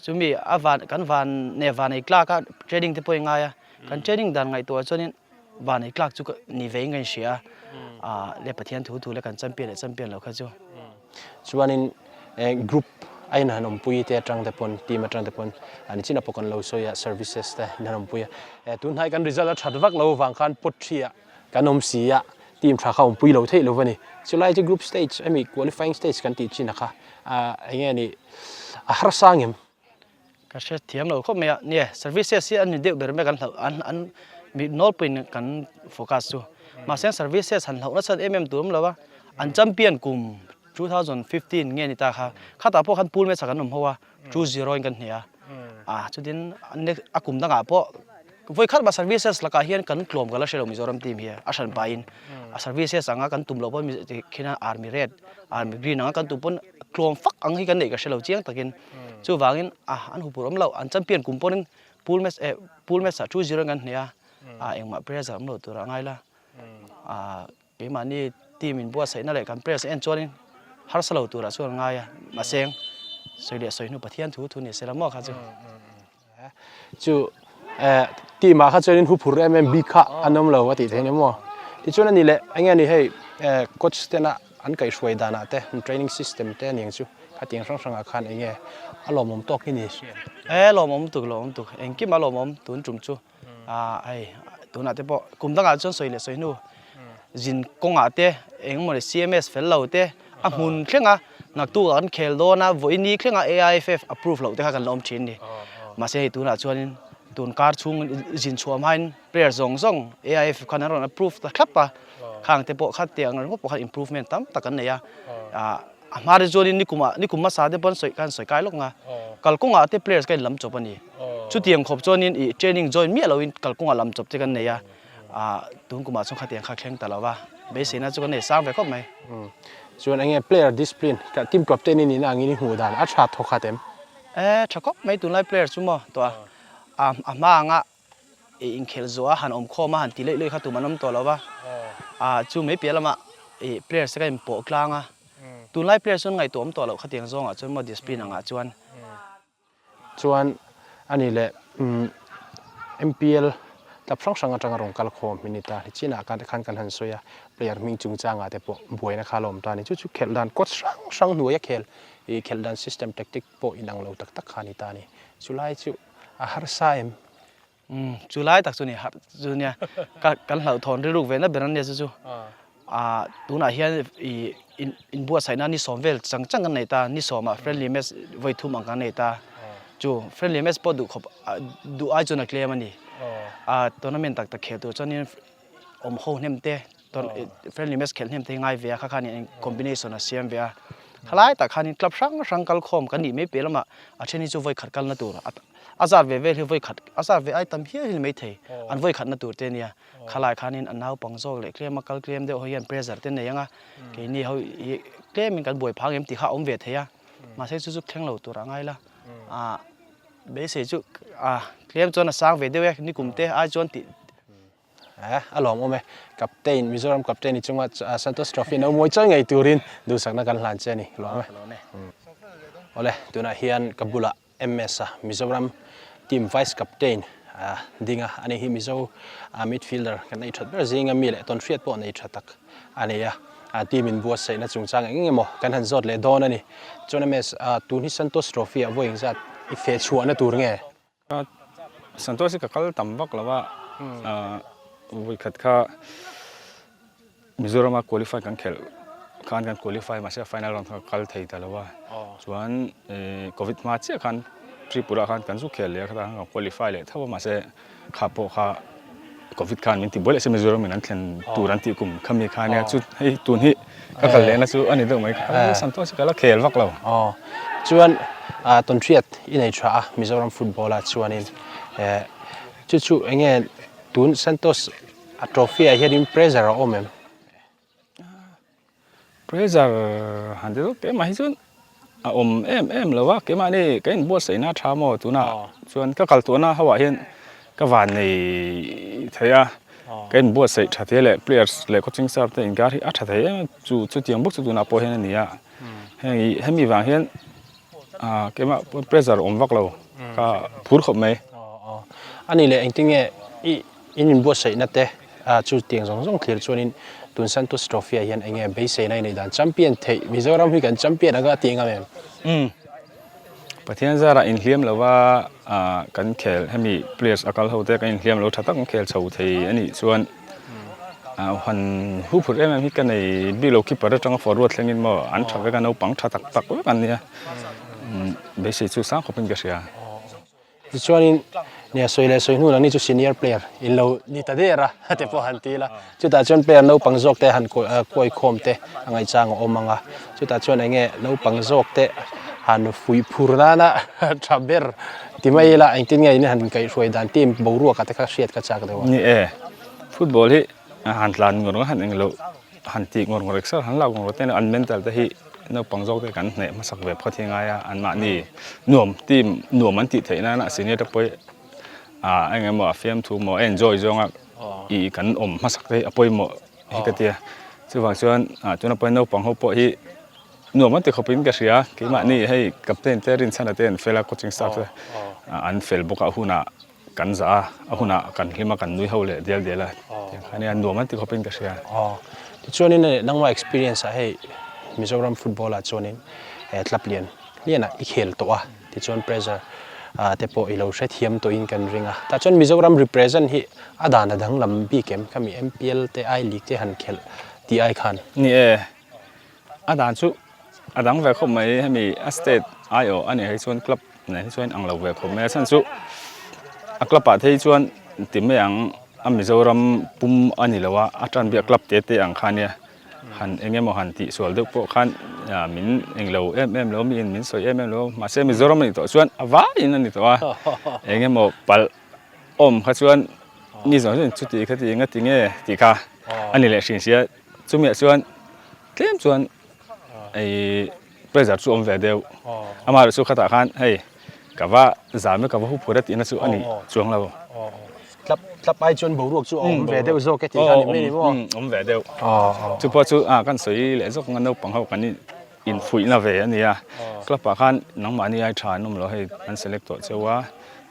Chumi a van kan van ne van ei tlak a training te pawh i ngai a. Kan training dan ngaihtuah chuanin van ei tlak chu ni veiin ka inhria a. A, le Pathian thu thu le kan champion leh champion lo kha chu. Chuanin group. A in han awmpui te atang te pawn team atang te pawn a nichin ah pawh kan lo sawi a services te in han awmpui a. Eh tunhnai kan result a that vak lo avang khan pot thi ah kan awm si a team tha kha awmpui lo theih lo a ni. Chulai chu group stage emi qualifying stage kan tih chin a kha ah enge ni a harsa ang em? Ka hre thiam lo khawp mai a, nia services hi an ni deuh ber mai kan hlauh an an mi nawlpuiin kan focus chu. Mahse services han hlauh nasa em em tur awm lo a, an champion kum 2015 nge ni ta kha, khatah pawh khan pool match ah kan awm ho a, 2-0 in kan hneh a, ah chutin next a kum dangah pawh vawi khat mah services lakah hian kan tlawm ka la hre lo Mizoram team hi a hran pahin a services anga kan tum loh pawn khian army red army green anga kan tum pawn tlawm fak ang hi kan neih ka hre lo chiang takin chuvangin ah an hupur awm loh an champion kum pawhin pool match eh pool match ah 2-0 in kan hneh a ah engmah pressure awm loh tur a ngai la ah Keimahni team in buatsaihna leh kan press en chuanin harsa lo turah chuan ngai a, mahse sawi leh sawi hnu Pathian thu thu ni se la maw kha chu. Chu team ah kha chuanin huphur em em bik kha an awm lo a tih theih a ni maw? Tichuan a ni leh enge ni hei coach tena an kaihhruai danah te training system te aniang chu khatiang hrang hrangah khan enge a lawmawm tawk hi ni hriat? E lawmawm tuk lawmawm tuk engkim a lawmawm tun tum chu. Ah hei tunah te pawh kum dangah chuan sawi leh sawi hnu zin kawngah te eng emaw CMS fel lo te a hmun thleng a naktuk ah kan khel dawn a vawiini thleng a AIFF approve loh te kha kan la awm thin a ni mahse hei tunah chuanin tun kar chhung zin chhuah hmain player zawng zawng AIFF khan an rawn approve ta thlap a khang te pawh kha tiang ringawt pawh khan improvement tam tak an nei a ah. A hma te chuanin nikumah nikum hmasa te pawn sawi khan sawi kai lawk nga kalkawngah te players ka inlam chawp a ni. Chutiang khawp chuanin ih training join miah loin kalkawngah lam chawp te kan nei a, ah tun kumah chuan khatiang kha thleng ta lo va, beiseina chu kan nei sang ve khawp mai. Chuan enge player discipline ka team captain i nihna angin i hmuh dan a tha thawk khat em? E tha khawp mai tunlai player chu maw tawh a, a hma anga ih inkhelh zawh a han awm khawm a han ti leih leih kha tum an awm tawh lo va, ah chu mai piah lamah ih players te ka inpawh tlang a, tunlai players chuan ngaihtuah awm tawh loh khatiang zawngah chuan maw discipline angah chuan. Chuan a ni leh MPL club hrang hrang atanga rawn kal khawm hi ni ta, nichinah khan khan kan han sawi a, player hming chungchangah te pawh buaina kha a la awm ta a ni, chu chu khelh dan coach hrang hrang hnuaia khel ih khelh dan system tactic pawh inang lo tak tak kha a ni ta a ni, chulai chu. A harsa em? Umm, chu lai tak chu ni har chu nia. Ka kan hlauhthawn rilruk ve na ber an nia chu chu. Ah, tunah hian i in inbuatsaihna ni sawm vel chang chang kan nei ta, ni sawmah friendly match vawi thum ang kan nei ta. Chu friendly match pawh duh khawp duh ai chuan a tlem a ni. Ah, tournament tak tak khel tur chuanin awm ho hnem te friendly match khelh hnem te hi ngai ve a kha khan in combination a siam ve a khalai tak khanin club hrang hrang kal khawm kan nih mai piah lamah a then hi chu vawi khat kalna tur a zat ve vel hi vawi khat a zat ve ai tam hial hi ni maithei an vawi khatna tur te ania khalai khanin a naupang zawk leh tlem a kal tlem deuh ho hian pressure te nei ang a keini ho hi tlemin kan buai phang em tih kha a awm ve thei a mahse chu chu thleng lo tur a ngai la ah beisei chu ah tlem chuan a sang ve deuh e nikum te ai chuan tih Eh, a lawmawm e. Captain, Mizoram captain i chunga Santosh Trophy no mawi chawi ngei turin duhsakna kan hlan che a ni. Lawm e. Awle, tunah hian ka bulah MS a Mizoram team vice captain ding a, ani hi Mizo midfielder kan nei that ber zinga mi leh tawn hriat pawh nei tha tak a nei a. Team in buatsaihna chungchang eng eng emaw kan han zawt leh dawn a ni. Chuan MS, tun hi Santosh Trophy ah vawi engzat i feh chhuahna tur nge? Santosh hi ka kal tam vak lo a, vawikhat kha Mizorama qualify kan khelh khan kan qualify mahse final round kha ka kal thei ta lo a, chuan covid hma chiah khan Tripura khan kan zu khel leh a khatah khan kan qualify leh tho a mahse kha pawh kha Covid khan min ti buai leh se Mizoram in an thlen tur an tih kum khami kha ania chu hei tun hi ka kal lehna chu a ni deuh mai ka Santosh hi ka la khel vak lo. Aw chuan tawnhriat i nei tha a Mizoram football ah chuanin chu chu enge tun Santosh a trophy ah hianin pressure a awm em? Pressure han ti zawk keimah hi chuan a awm em em lo a, keimahni ka inbuatsaihna a tha maw tunah chuan ka kal tawhna ho ah hian ka van nei thei a, ka inbuatsaih tha thei leh players leh coaching staff te inkar hi a tha thei em a, chu chutiang bawk chu tunah pawh hian a ni a, heng ih hemi vang hian ah keimah pawh pressure awm vak lo ka phur khawp mai. A nih leh engtin nge i In inbuatsaihna te chu tiang zawng zawng thlir chuanin tun Santosh Trophy ah hian enge beiseina i neih dan champion theih Mizoram hi kan champion anga tih ngam em? Umm. Pathian zarah inhliam lova kan khel hemi players a kal ho te kan inhliam lo tha tak an khel chho thei a nih chuan han hu phut em em hi ka nei bik lo keeper atanga forward thlengin maw an tha vek a naupang tha tak tak vek an nia beisei chu sang khawpin ka hria. Tichuanin nia sawi leh sawi hnu nangni chu senior player in lo ni ta der a te pawh han ti ila. Chutah chuan player naupang zawk te han kawi khawm te a ngaihchang a awm ang a. Chutah chuan eng nge naupang zawk te han fuih phur nana tha ber ti mai ila engtin nge in han kaihhruai dan team boruak ah te kha hriat ka chak deuh a. Ni e, football hi han tlan ngawr ngawr han englo han tih ngawr ngawr exer han lak ngawr ngawr te an mental te hi naupang zawk te kan hneh hmasak ve phawt hi ngai a anmahni nuam team nuam an tih theih nana senior te pawh hi ah eng emaw a fiamthu maw a enjoy zawnga ih kan awm hmasak te hi a pawimawh hi ka tia chuvang chuan ah tuna pawhin naupang ho pawh hi nuam an ti khawp in ka hria keimahni hei captain te rinchhana te an fel a coaching staff te an fel bawk a hunah. Kan zah a, a hunah kan hlim a, kan nui ho leh dial dial a, tiang kha nia nuam an ti khawpin ka hria. Aw, tichuanin nangmah experience ah hei Mizoram football ah chuanin club lian lianah i khel tawh a, tichuan pressure te pawh i lo hrethiam tawhin kan ring a, tah chuan Mizoram represent hi a dan a danglam bik em khami MPL te I League te han khelh tih ai khan? Ni e, A dan chu a dang ve khawp mai hemi a state aiawh a nih hi chuan club nen hi chuan ang lo ve khawp mai a chhan chu a club ah te hi chuan ti mai ang a Mizoram pum a ni lo a a tan biak club te te ang kha nia han eng emaw han tih sual deuh pawh khan min eng lo em em lo miin min sawi em em lo mahse Mizoram a nih tawh chuan a vaiin a ni tawh a eng emaw palh awm kha chuan mi zawng zawng chuti kha ti eng a ti nge tih kha a ni leh hrin sia. Chumiah chuan tlem chuan ei pressure chu awm ve deuh. Amaherawh chu khatah khan hei ka va zam e ka va hu phur e tihna chu a ni chuang lo. Tlap tlap ai chuan boruak chu a awm ve deuh zawk e tih kha a ni mai ni maw? Awm ve deuh. Chu pawh chu a kan sawi leh zawk ang a naupang ho kan infuihna ve a nia. Club ah khan nangmahni ai tha an awm lo hei an select tawh cheu a,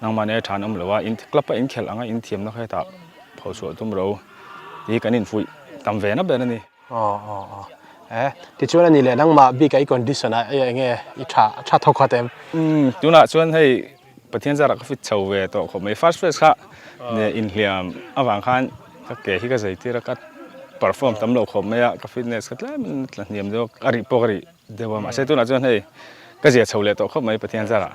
nangmahni ai tha an awm lo a, club a inkhelh anga inthiamna kha hetah phochhuah tum ro. Hi kan infuih tam ve na ber a ni. Aw aw aw eh tichuan a ni leh nangmah bik a i condition ah eng nge i tha tha thawk khat em? Umm tunah chuan hei Pathian zarah ka fit chho ve tawh khawp mai first phase kha inhliam avang khan ka ke hi ka zai tir a ka perform tam lo khawp mai a ka fitness kha tlem in tla hniam deuh a rih pawh ka rih deuh a mahse tunah chuan hei ka zia chho leh tawh khawp mai Pathian zarah.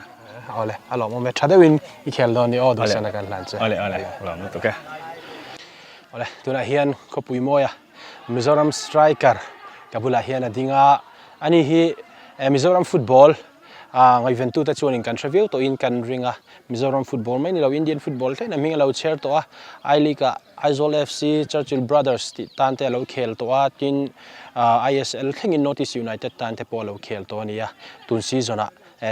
Awle a lawmawm e tha deuhin i khel dawn ni aw duhsana kan hlan che. Awle awle a lawm lutuk e. Awle tunah hian khawpui mawia Mizoram striker ka bulah hian a ding a, ani hi Mizoram football ngaihventute chuanin kan hre viau tawhin kan ring a, Mizoram football mai ni lo Indian football thlengin a hming a lo chher tawh a, I League ah Aizawl FC, Churchill Brothers tih tan te a lo khel tawh a, tin ISL thlengin North East United tan te pawh a lo khel tawh a ni a, tun season ah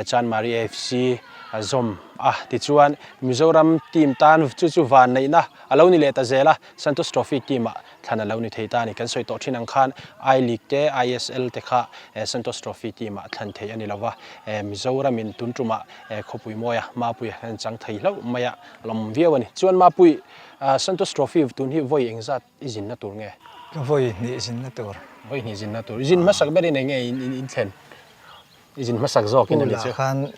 Chanmari FC a zawm a, tichuan Mizoram team tan chu chu vanneihna a lo ni leh ta zel a, Santosh Trophy team ah thlan a lo ni thei ta a ni. Kan sawi tawh thin ang khan I League te, ISL te kha Santosh Trophy team ah thlan theih a ni lova, Mizoramin tun tumah khawpui mawia Mapuia an chang thei hlauh mai a, a lawmawm viau a ni. Chuan Mapui, Santosh Trophy tun hi vawi engzat i zinna tur nge? Ka vawi hnih zinna tur. Vawi hnih zinna tur. I zin hmasak berin eng nge in thlen? I zin hmasak zawkin a ni chu. Pool ah khan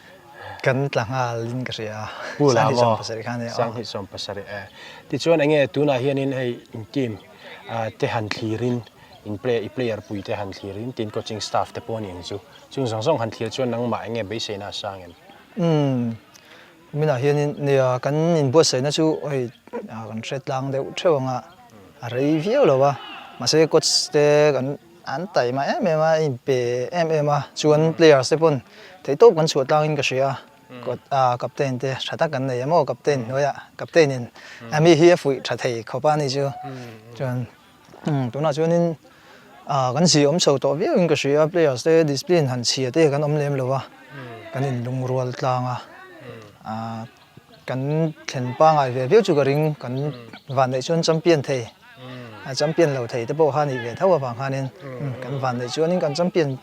kan tla nghal in ka hria. Pool ah maw? 27 khan e. 27 e. Tichuan eng nge tunah hianin hei in team te han thlirin in play i player pui te han thlirin tin coaching staff te pawh a ni ang chu. Chung zawng zawng han thlir chuan nangmah eng nge beiseina a sang em? Umm Kuminah hianin nia kan inbuatsaihna chu hei kan hre tlang deuh theuh ang a, a rei viau lo a, mahse coach te kan an taima em em a, a inpe em em a, chuan players te pawn theihtawp kan chhuah tlangin ka hria a, captain te tha tak kan nei em aw captain hnuaiah captain in a mi hi a fuih tha thei khawp a ni chu chuan. Tunah chuanin kan zia awm chho tawh viauin ka hria a, players te discipline han chhia te kan awm lem lo a, kan inlungrual tlang a, kan thlen pangai ve viau chu ka ring, kan vanneih chuan champion thei, champion lo thei te pawh kha nih ve tho avang khanin kan vanneih chuanin kan champion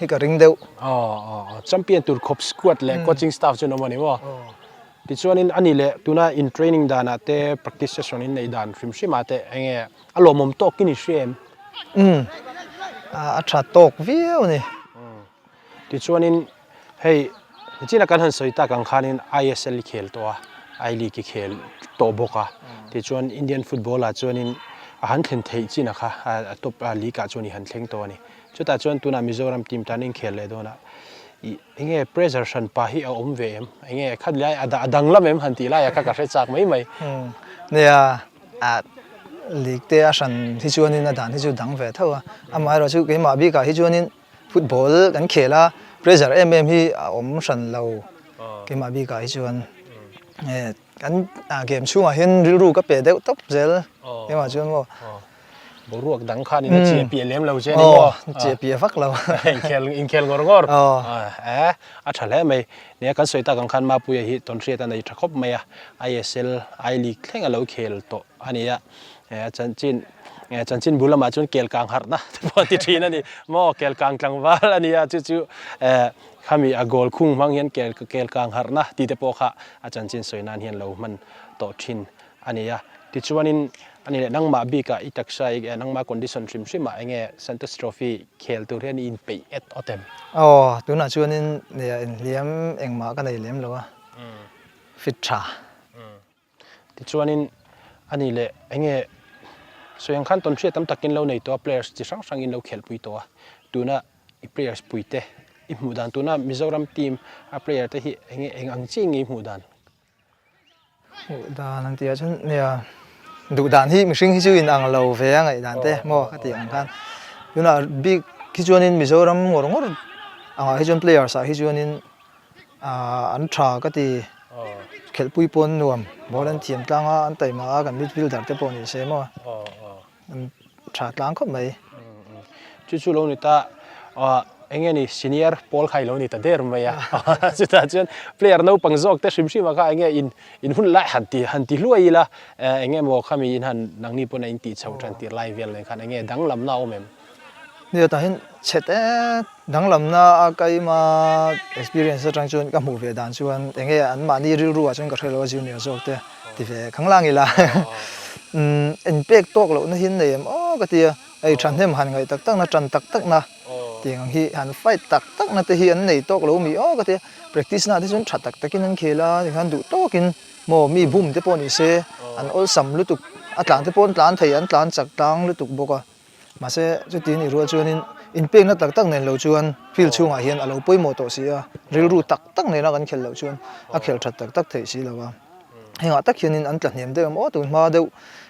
hi ka ring deuh. Aw, champion tur khawp squad leh coaching staff chu an awm a ni maw? Tichuanin a ni leh tuna in training danah te practice session in neih dan hrim hrim ah te enge a lawmawm tawk in i hria em? Umm a tha tawk viau a ni. Tichuanin hei. Nichina kan han sawi tak ang khanin ISL i khel tawh a, I League i khel tawh bawk a. Tichuan Indian football ah chuanin a han thlen theih chin a kha a top league ah chuan i han thleng tawh a ni. Chutah chuan tunah Mizoram team tan inkhel leh dawn a, ih enge pressure hran pah hi a awm ve em? Enge khat lai a danglam em han tih laiah kha ka hre chak mai mai. Nia, a league te a hran hi chuanin a dan hi chu dang ve tho a, amaherawhchu keimah bikah hi chuanin football kan khel a, pressure em em hi a awm hran lo keimah bikah hi chuan. Kan game chhungah hian rilru ka pe deuh tawp zel keimah chuan maw. Boruak dang khan in a chiah piah lem lo che ni maw? Aw, chiah piah vak lo. Inkhel inkhel ngawr ngawr. Aw. Eh, a tha hle mai. Nia kan sawi tak ang khan Mapuia hi tawnhriat a nei tha khawp mai a, ISL, I League thleng a lo khel tawh a ni a. Eh, chanchin eh chanchin bul lamah chuan kel kang harhna te pawh a ti thin a ni maw? Kel kang tlangval a ni a, chu chu eh khami a goal khung hmang hian kel kel kang harhna tih te pawh kha a chanchin sawi nan hian lo hman tawh thin a ni a. Tichuanin a ni leh nangmah bikah i taksa i nangmah condition hrim hrimah enge Santosh Trophy khel tur hian i inpeih et awt em? Aw, tunah chuanin nia inhliam engmah ka nei lem lo a, fit tha. Tichuanin a ni leh enge sawi ang khan tawnhriat tam takin lo nei tawh a, players chi hrang hrangin lo khelhpui tawh a, tuna i players puite i hmuh dan tuna Mizoram team a player te hi enge eng ang chi nge i hmuh dan? Hmuh dan an tih ah chuan nia duh dan hi mihring hi chu in ang lo ve a ngaih dan te maw ka tih ang khan tunah bik hi chuanin Mizoram ngawr ngawr angah hi chuan players ah hi chuanin ahh an tha ka ti khelhpui pawn nuam ball an thiam tlang a an taima a kan midfielder te pawh ni se maw. An tha tlang khawp mai. Chu chu lo ni ta, eng nge ni senior pawl kha i lo ni ta der mai a. Chutah chuan player naupang zawk te hrim hrim ah kha eng nge in in hun lai han ti han ti hluai ila, eng nge maw khami in han nangni pawn a in tih chhoh tan tir lai vel nen khan eng nge danglamna a awm em? Nia tah hian chhe te danglamna a kaima experience atang chuan ka hmuh ve dan chuan eng nge an mahni rilru ah chuan ka hre lo a junior zawk te ti ve khanglang ila umm en pek tawk lohna hi an nei em aw ka ti a, hei thahnem han ngaih tak takna tan tak takna tiang ang hi han fight tak takna te hi an nei tawk lo mi aw ka ti a, practice na te chuan tha tak takin an khel a tikhan duh tawkin maw mi bum te pawh ni se an awlsam lutuk a tlan te pawh an tlan thei an tlan chak tlang lutuk bawk a. Mahse, chuti nih rual chuanin inpekna tak tak nen lo chuan field chhungah hian a lo pawimawh tawh si a, rilru tak tak nena kan khelh loh chuan a khelh that tak tak theih si lo a. Hengah tak hianin an tla hniam deuh em aw tun hma deuh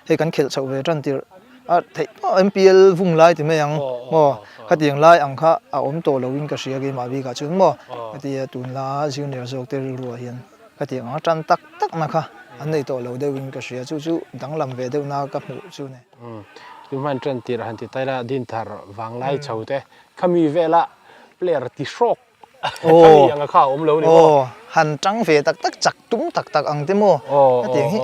hei kan khelh chhoh ve tan tirh a theih tawh MPL vung lai ti mai ang maw khatiang lai ang kha a awm tawh loin ka hria keimah bikah chuan maw ka ti a tunla junior zawk te rilruah hian khatiang ang a tan tak takna kha an nei tawh lo deuhin ka hria chu chu danglam ve deuhna ka hmuh chu ni. Tu hman ṭan tirh han ti ta ila Dinthar vanglai chho te khami vela player ti hrawk khami anga kha a awm lo ni maw? Aw, han ṭang ve tak tak chak tum tak tak ang te maw? Hetiang hi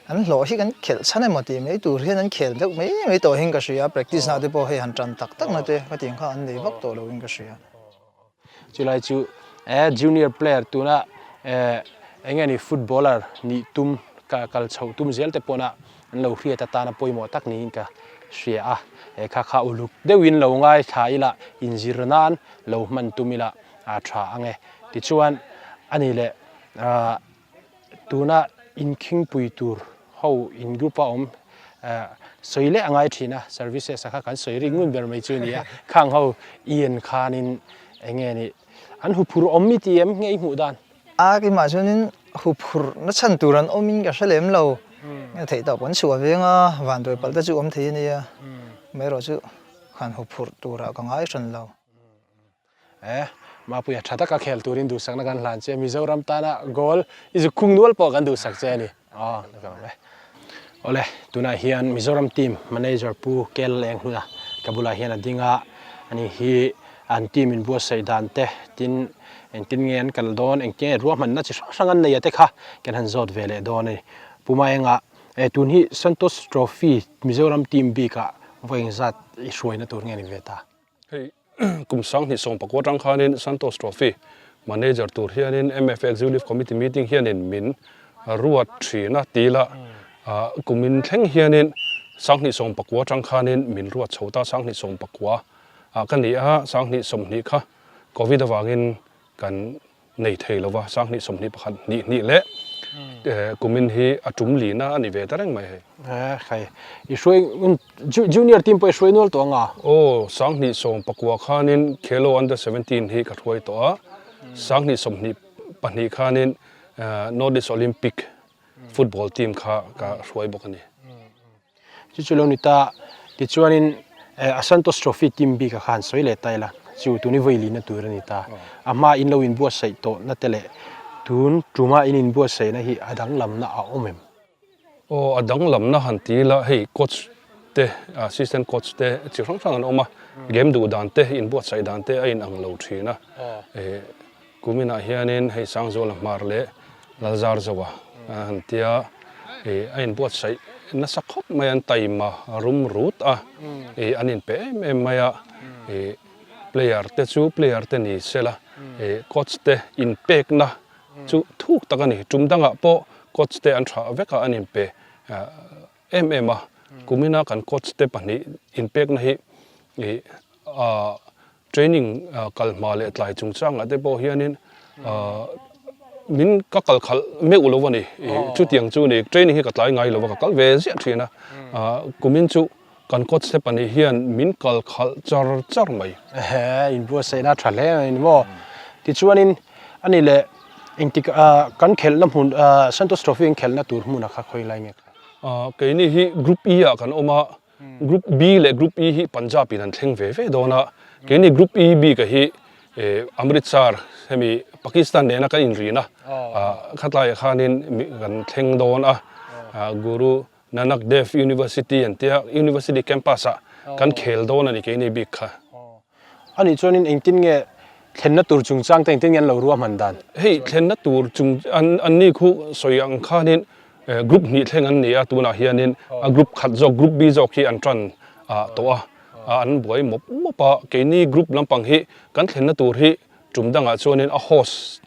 an hlawh hi kan khelh chhan emaw tih mai tur hian an khel deuh mai mai tawh hian ka hria, practice na te pawh hei han ṭan tak tak na te hetiang kha an nei vak tawh lo in ka hria. Chulai chu eh junior player tuna eh eng nge ni footballer nih tum ka kal chhoh tum zel te pawna an lo hriat atana pawimawh tak niin ka hria a, he kha kha uluk deuhin lo ngaithla ila inzir nan lo hman tum ila a tha ang e. Tichuan a ni leh ah. Tuna inkhingpui tur ho in group a awm sawi leh a ngai thin a, services a kha kan sawi rik ngun ber mai chu a ni a, khang ho i en khanin eng nge ni an huphurh awm i ti em nge i hmuh dan? A keimah chuanin huphurh na chhan tur an awmin ka hre lem lo, theih tawp kan chhuah veng a, vanduai palh te chu awm thei a nia, amaherawh chu han huphurh turah ka ngai hran lo. Eh, Mapuia tha taka khel turin duhsakna kan hlan che, Mizoram tana goal i zuk khung nual pawh kan duhsak che a ni. Aw, na ka lawm e. Awle, tunah hian Mizoram team manager Pu Kel Lenghluna ka bulah hian a ding a, ani hi an team in buatsaih dan te, tin engtin nge an kal dawn, engtin nge ruahmanna chi hrang hrang an nei a te kha kan han zawt ve leh dawn a ni. Pu Maenga, eh tun hi Santosh Trophy Mizoram team bikah vawi engzat i hruaina tur nge ni ve ta? Hei kum 2019 atang khanin Santosh Trophy manager tur hianin MFA Executive Committee meeting hianin min ruat thin a tila kumin thleng hianin 2019 atang khanin min ruat chho ta 2019 ah ka ni a 2020 kha Covid avangin kan. nei thei lo va, 20 21 hnih hnih leh kumin hi a tum lina a ni ve ta reng mai hei. Khai, i hruai junior team pawh i hruai nual tawh ang a? Aw, 20 10 khanin Khelo Under 17 hi ka hruai tawh a, 20 22 khanin North East Olympic football team kha ka hruai bawk a ni. Chu chu lo ni ta, tichuanin a Santosh Trophy team bik a kha han sawi leh ta ila, chu tun i vawi lihna tur a ni ta. A hma in lo inbuatsaih tawhna te leh tun tuma in inbuatsaihna hi a danglamna a awm em? Aw, a danglamna han ti ila, hei coach te, assistant coach te chi hrang hrang an awm a, game duh dan te, inbuatsaih dan te a inang lo thin a. Kuminah hianin hei Sangzuala Hmar leh Lalzarzoa an han tia ih a inbuatsaih nasa khawp mai an taima rum rut a, ih an inpe em em mai a, ih player te chu player te ni sela ih coach te inpekna chu thuk tak a ni. Tum dangah pawh coach te an tha vek a an inpe em em a, kumina kan coach te pahnih inpekna hi ih ah Training kal hma leh tlai chungchangah te pawh hianin min ka kal khalh meuh lo a ni. Chutiang chu ni training hi ka tlai ngai lo a, ka kal ve ziah thin a. Kumin chu kan coach te pahnih hian min kal khalh char char mai. Ehe, inbuatsaihna a tha hle a ni maw? Tichuanin a ni leh engtik kan khelhna hmun Santosh Trophy an khelhna tur hmunah kha khawi lai nge? Keini hi Group E ah kan awm a, Group B leh Group E hi Punjab in an thleng ve ve dawn a, keini Group E bik a hi Amritsar hemi Pakistan nena kan inrina khatlaiah khanin kan thleng dawn a, Guru Nanak Dev University an tia University campus ah kan khel dawn a ni keini bik kha. A nih chuanin engtin nge thlenna tur chungchang te engtin nge an lo ruahman dan? Hei thlenna tur chung an an ni khu sawi ang khanin group hnih thleng an ni a tunah hianin a group khat zawk group B zawk hi an tan tawh a an buai mawp mawp a keini group lampang hi kan thlenna tur hi tum dangah chuanin a host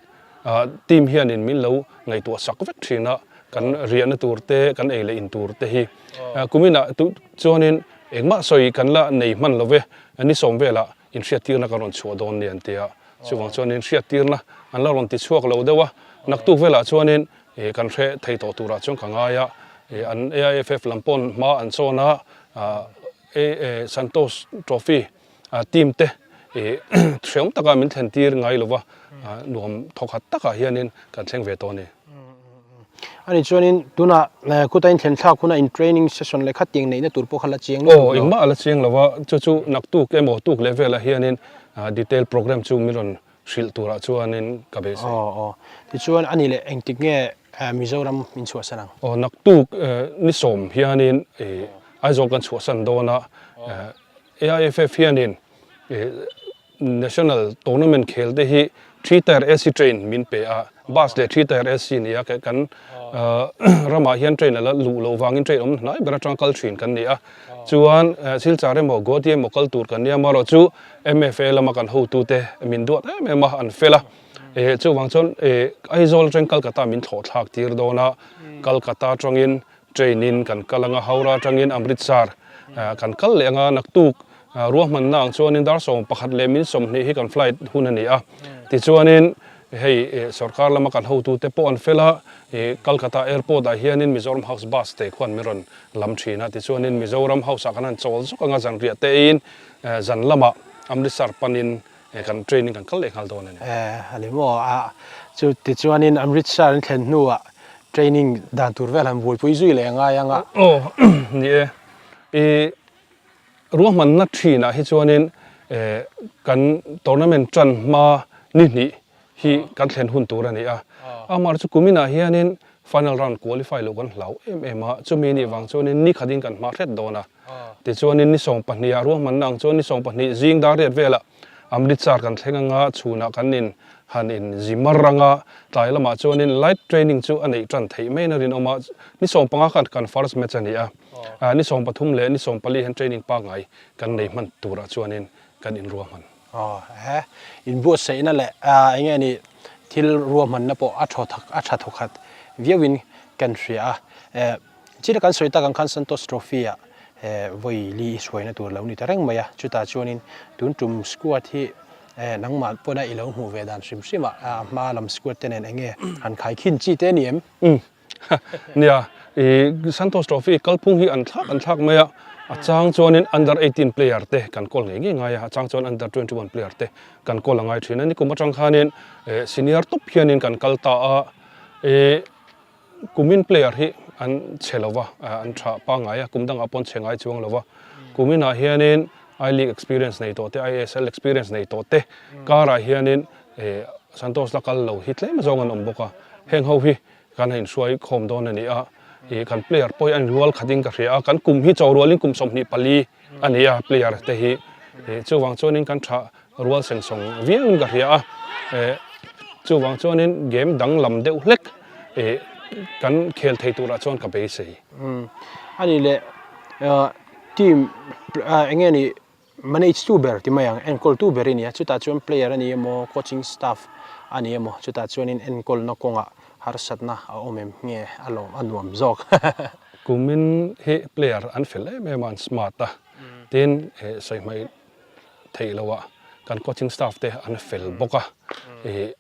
team hianin min lo ngaihtuah sak vek thin a kan riahna tur te kan ei leh in tur te hi kuminah chuanin engmah sawi kan la nei hman lo ve ni sawm velah inhriattirna kan rawn chhuah dawn ni an ti a chuvang chuan inhriattirna an la rawn ti chhuak lo deuh a naktuk velah chuanin kan hre thei tawh turah chuan ka ngai a an AIFF lam pawn hma an chawn a Santosh Trophy team te hreawm taka min thlen tir ngai lova nuam thawkhat takah hianin kan thleng ve tawh a ni. Ani chuanin tunah khuta in thlen thlak huna in training session leh khatiang neihna tur pawh kha la chiang lutuk lo. Aw engmah a la chiang lo a, chu chu naktuk emaw tuk leh velah hianin detail program chu min rawn hrilh turah chuanin ka beisei. Aw aw tichuan ani leh engtik nge Mizoram min chhuahsan ang? Aw naktuk ni sawm hianin Aizawl kan chhuahsan dawn a. AIFF hianin National Tournament khel te hi Three Tier AC train min pe a, bus leh Three Tier AC ni a, kan ramah hian train a la luh loh vangin train awm hnai ber atanga kal thin kan ni a, chuan Silchar emaw Guwahati emaw kal tur kan nia, amaherawh chu MFA lama kan hotute min duat em em a, an fel a, chuvang chuan Aizawl atangin Kolkata min thlawh thlak tir dawn a, Kolkata atangin Train in kan kal anga Howrah atangin Amritsar kan kal leh anga naktuk ruahmanna ang chuanin dar 11 leh min 20 hi kan flight hun a ni a. Tichuanin hei sorkar lama kan hotute pawh an fel a, Kolkata airport ah hianin Mizoram House bus te khuan min rawn lam thin a. Tichuanin Mizoram House ah kan han chawl zawk anga zanriah te eiin zan lamah Amritsar panin kan train in kan kal leh nghal dawn a ni. A ni maw? A chu tichuanin Amritsar an thlen hnuah training dan tur vel han buaipui zui leh a ngai ang a. Aw ni e. I ruahmanna thinah hi chuanin kan tournament tan hma ni hnih hi kan thlen hun tur a ni a. Amaherawhchu chu kuminah hianin final round qualify loh kan hlau em em a, chumi nih vang chuanin ni khatin kan hma hret dawn a. Tichuanin ni sawmpahnih ah ruahmanna ang chuan ni sawmpahnih zing dar riat velah Amritsar kan thleng anga chhunah kan in han in zi mar anga tlai lamah chuanin light training chu a neih tan theih maiin a rinawm a, ni sawmpanga khan kan first match a ni a, ni sawmpathum leh ni sawmpali hian training pangngai kan nei hman turah chuanin kan inruahman. Aw he inbuatsaihna leh eng nge ni thil ruahmanna pawh a thaw a tha thawkhat viauin kan hria a. Chila kan sawi tak ang khan Santosh Trophy ah vawi li i hruaina tur lo ni ta reng mai a, chutah chuanin tun tum squad hi. Nangmah pawna i lo hmuh ve dan hrim hrim ah hma lam squad te nen enge han khaikhin chi te a ni em? Umm. Nia, i Santosh Trophy kalphung hi an thlak an thlak mai a, a chang chuanin under 18 player te kan kawl ngei ngei ngai a, a chang chuan under 21 player te kan kawl a ngai thin a, nikum atang khanin senior tawp hianin kan kal ta a, i kumin player hi an chhe lo va, an tha pangngai a, kum dangah pawh an chhe ngai chuang lo va, kuminah hianin I League experience nei tawh te, ISL experience nei tawh te karah hianin Santosh la kal lo hi tlem zawng an awm bawk a, heng ho hi kan han inhruai khawm dawn a ni a, ih kan player pawh hi a inrual khatin ka hria a, kan kum hi chaw rualin kum 24 a ni a player te hi, ih chuvang chuanin kan tha rual seng sawng viauin ka hria a, eh chuvang chuanin game danglam deuh hlek ih kan khel thei turah chuan ka beisei. Umm a nih leh team eng nge ni manage tu ber ti mai ang enkawl tu ber i ni a chutah chuan player a ni emaw coaching staff a ni emaw chutah chuanin enkawlna kawngah harsatna a awm em nge a lawm a nuam zawk. Kumin hi player an fel em em a an smart a tin sawi hmaih theih loh a kan coaching staff te an fel bawk a ih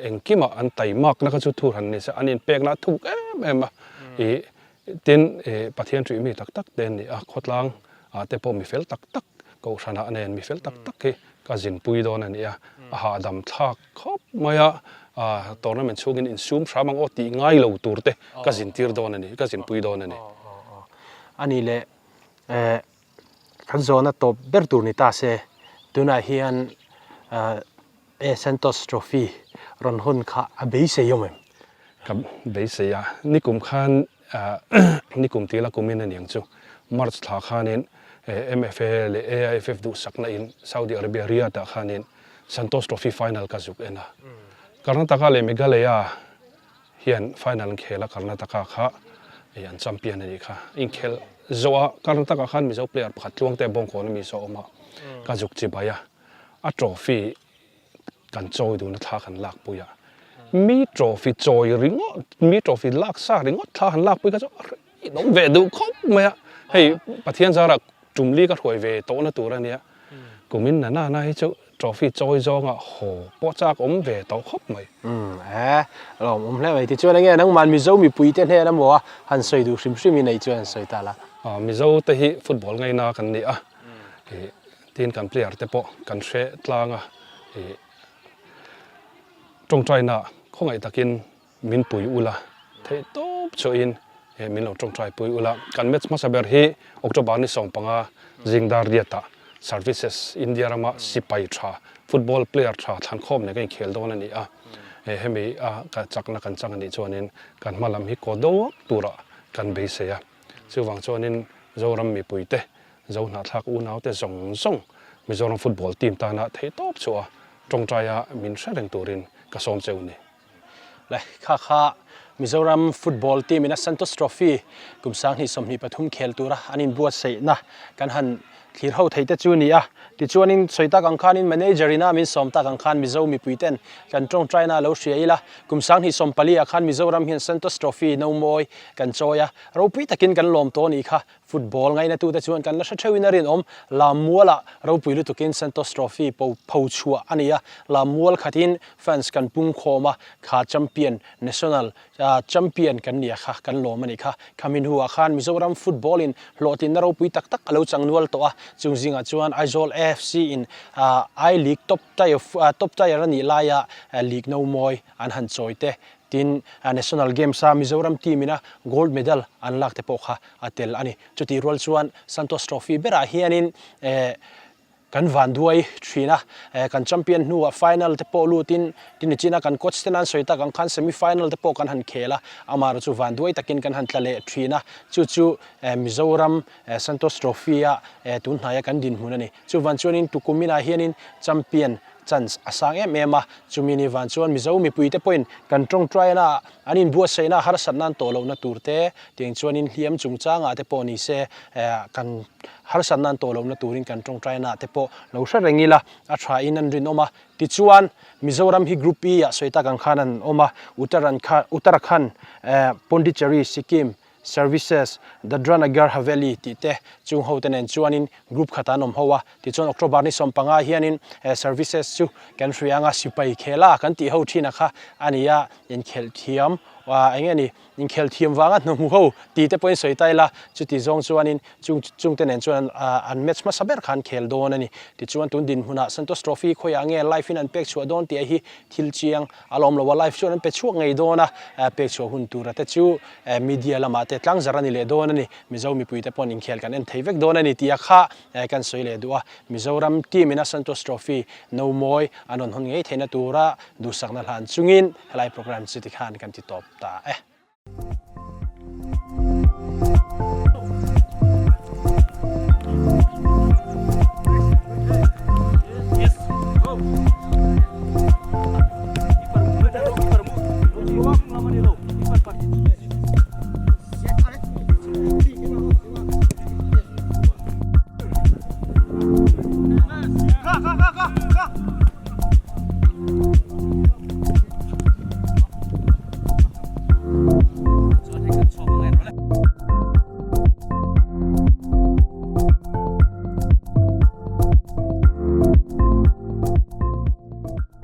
engkimah an taimakna kha chu thu hran ni se an inpekna a thuk em em a ih Tin, Pathian ṭih mi tak tak te an ni a, khawtlang ah te pawh mi fel tak tak, kohhran ah nen mi fel tak tak hi ka zinpui dawn a ni a, a hahdam thlak khawp mai a, tournament chhungin insum hram ang aw tih ngai lo tur te ka zintir dawn a ni, ka zinpui dawn a ni. A ni leh, kan zawhna tawp ber tur ni ta se, tunah hian E Santosh Trophy rawn hawn kha a beisei awm em? Ka beisei a, nikum khan nikum tila kumin a niang chu March thla khanin MFA leh AIFF duhsakna in Saudi Arabia Riyadh ah khanin Santosh Trophy final ka zuk en a. Karnataka leh Meghalaya hian final an khel a, Karnataka kha an champion a nih kha. Inkhel zawh a Karnataka khan Mizo player pakhat Tluangte Bawngkawn a mi saw awm a, ka zuk chibai a. A trophy kan chawi duhna thla kan lakpui a, mi trophy chawi ringawt, mi trophy lak sa ringawt thla han lakpui kha chu a inawm ve duh khawp mai a, hei Pathian zarah tum li ka hruai ve tawhna tur a nia, kumin na na na hi chu trophy chawi zawnga haw pawh chak awm ve tawh khawp mai. Umm e, lawm awm hle mai. Tichuan enge nangmah Mizo mipui te hnen emaw a han sawi duh hrim hrim i nei chuan han sawi ta la. Mizo te hi football ngaina kan ni a, Tin kan player te pawh kan hre tlang a, ih tawngtaina khawngaih takin min pui ula, theih tawp chhuahin ih min lo tawngtai pui ula. Kan match hmasa ber hi October ni 15 zingdar riatah Services India rama sipai tha football player tha thlankhawm nen kan inkhel dawn a ni a, hemi a chakna kan chang a nih chuanin kan hma lam hi kaw deuh turah kan beisei a. Chuvang chuanin Zoram mipuite Zo hnahthlak unaute zawng zawng Mizoram football team tana theihtawp chhuah a tawngtaia min hre reng turin ka sawm cheu ni. Le kha kha Mizoram football team in a Santosh Trophy kum 2023 khel tura an inbuatsaihna kan han thlir ho thei te chu ni a. Tichuanin sawi tak ang khanin manager ina min sawm tak ang khan Mizo mipui ten kan tawngtaina lo hria ila. Kum 2024 ah khan Mizoram hian Santosh Trophy no mawi kan chawi a, ropui takin kan lawm tawh a nih kha. Football ngainatute chuan kan la hre theuhin a rinawm. Lammualah ropui lutukin Santosh Trophy pho chhuah a ni a, lammual khatin fans kan pung khawm a, kha champion, national champion kan nia kha kan lawm a nih kha. Khami hnuah khan Mizoram football in hlawhtlinna ropui tak tak a lo chang nual tawh a, chung zingah chuan Aizawl AFC in I-League top top tier a nih laia league no mawi an han chawi te Tin, National Games-a Mizoram team-ina gold medal an lak te pawh kha a tel a ni. Chutih rual chuan Santosh Trophy berah hianin kan vanduai thin a, kan champion hnuah final te pawh lutin tinichina kan coach ten an sawi tak ang khan semi final te pawh kan han khel a, amaherawhchu chu vanduai takin kan han tla leh thin a, chu chu Mizoram Santosh Trophy-a tun hnaia kan dinhmun a ni. Chuvan chuanin tukuminah hianin champion chance a sang em em a, chumi ni van chuan Mizo mipuite pawhin kan tawngtaina an inbuatsaihna harsat nan tawh lohna tur te, tiang chuanin hliam chungchangah te pawh ni se kan harsat nan tawh lohna turin kan tawngtaina te pawh lo hre reng ila a tha in an rinawm a. Tichuan Mizoram hi Group E ah sawi tak ang khan an awm a, Uttarakhand, Pondicherry, Sikkim. Services, Dadra Nagar Haveli tih te chung ho te nen chuanin group khatah an awm ho a. Tichuan October ni 15 hianin Services chu kan hria anga sipai khela kan tih ho thin a kha a ni a, inkhelh thiam eng nge ni inkhelh thiam vanga hnuhmu ho tih te pawhin sawi ta ila chuti zawng chuanin chung chung te nen chuan an match hmasa ber kha an khel dawn a ni. Tichuan tun dinhmunah Santosh Trophy khawiah nge live in an pek chhuah dawn tih hi thil chiang A lawm lo a, live chuan an pe chhuak ngei dawn a, pek chhuah hun tura te chu media lamah te tlangzar a ni leh dawn a ni. Mizo mipuite paw'n inkhel kan en thei vek dawn a ni tih a kha kan sawi leh duh a. Mizoram team ina Santosh Trophy no mawi an rawn hawn ngei theihna tura duhsakna hlan chungin helai programme chu tikhan kan ti tawp ta e.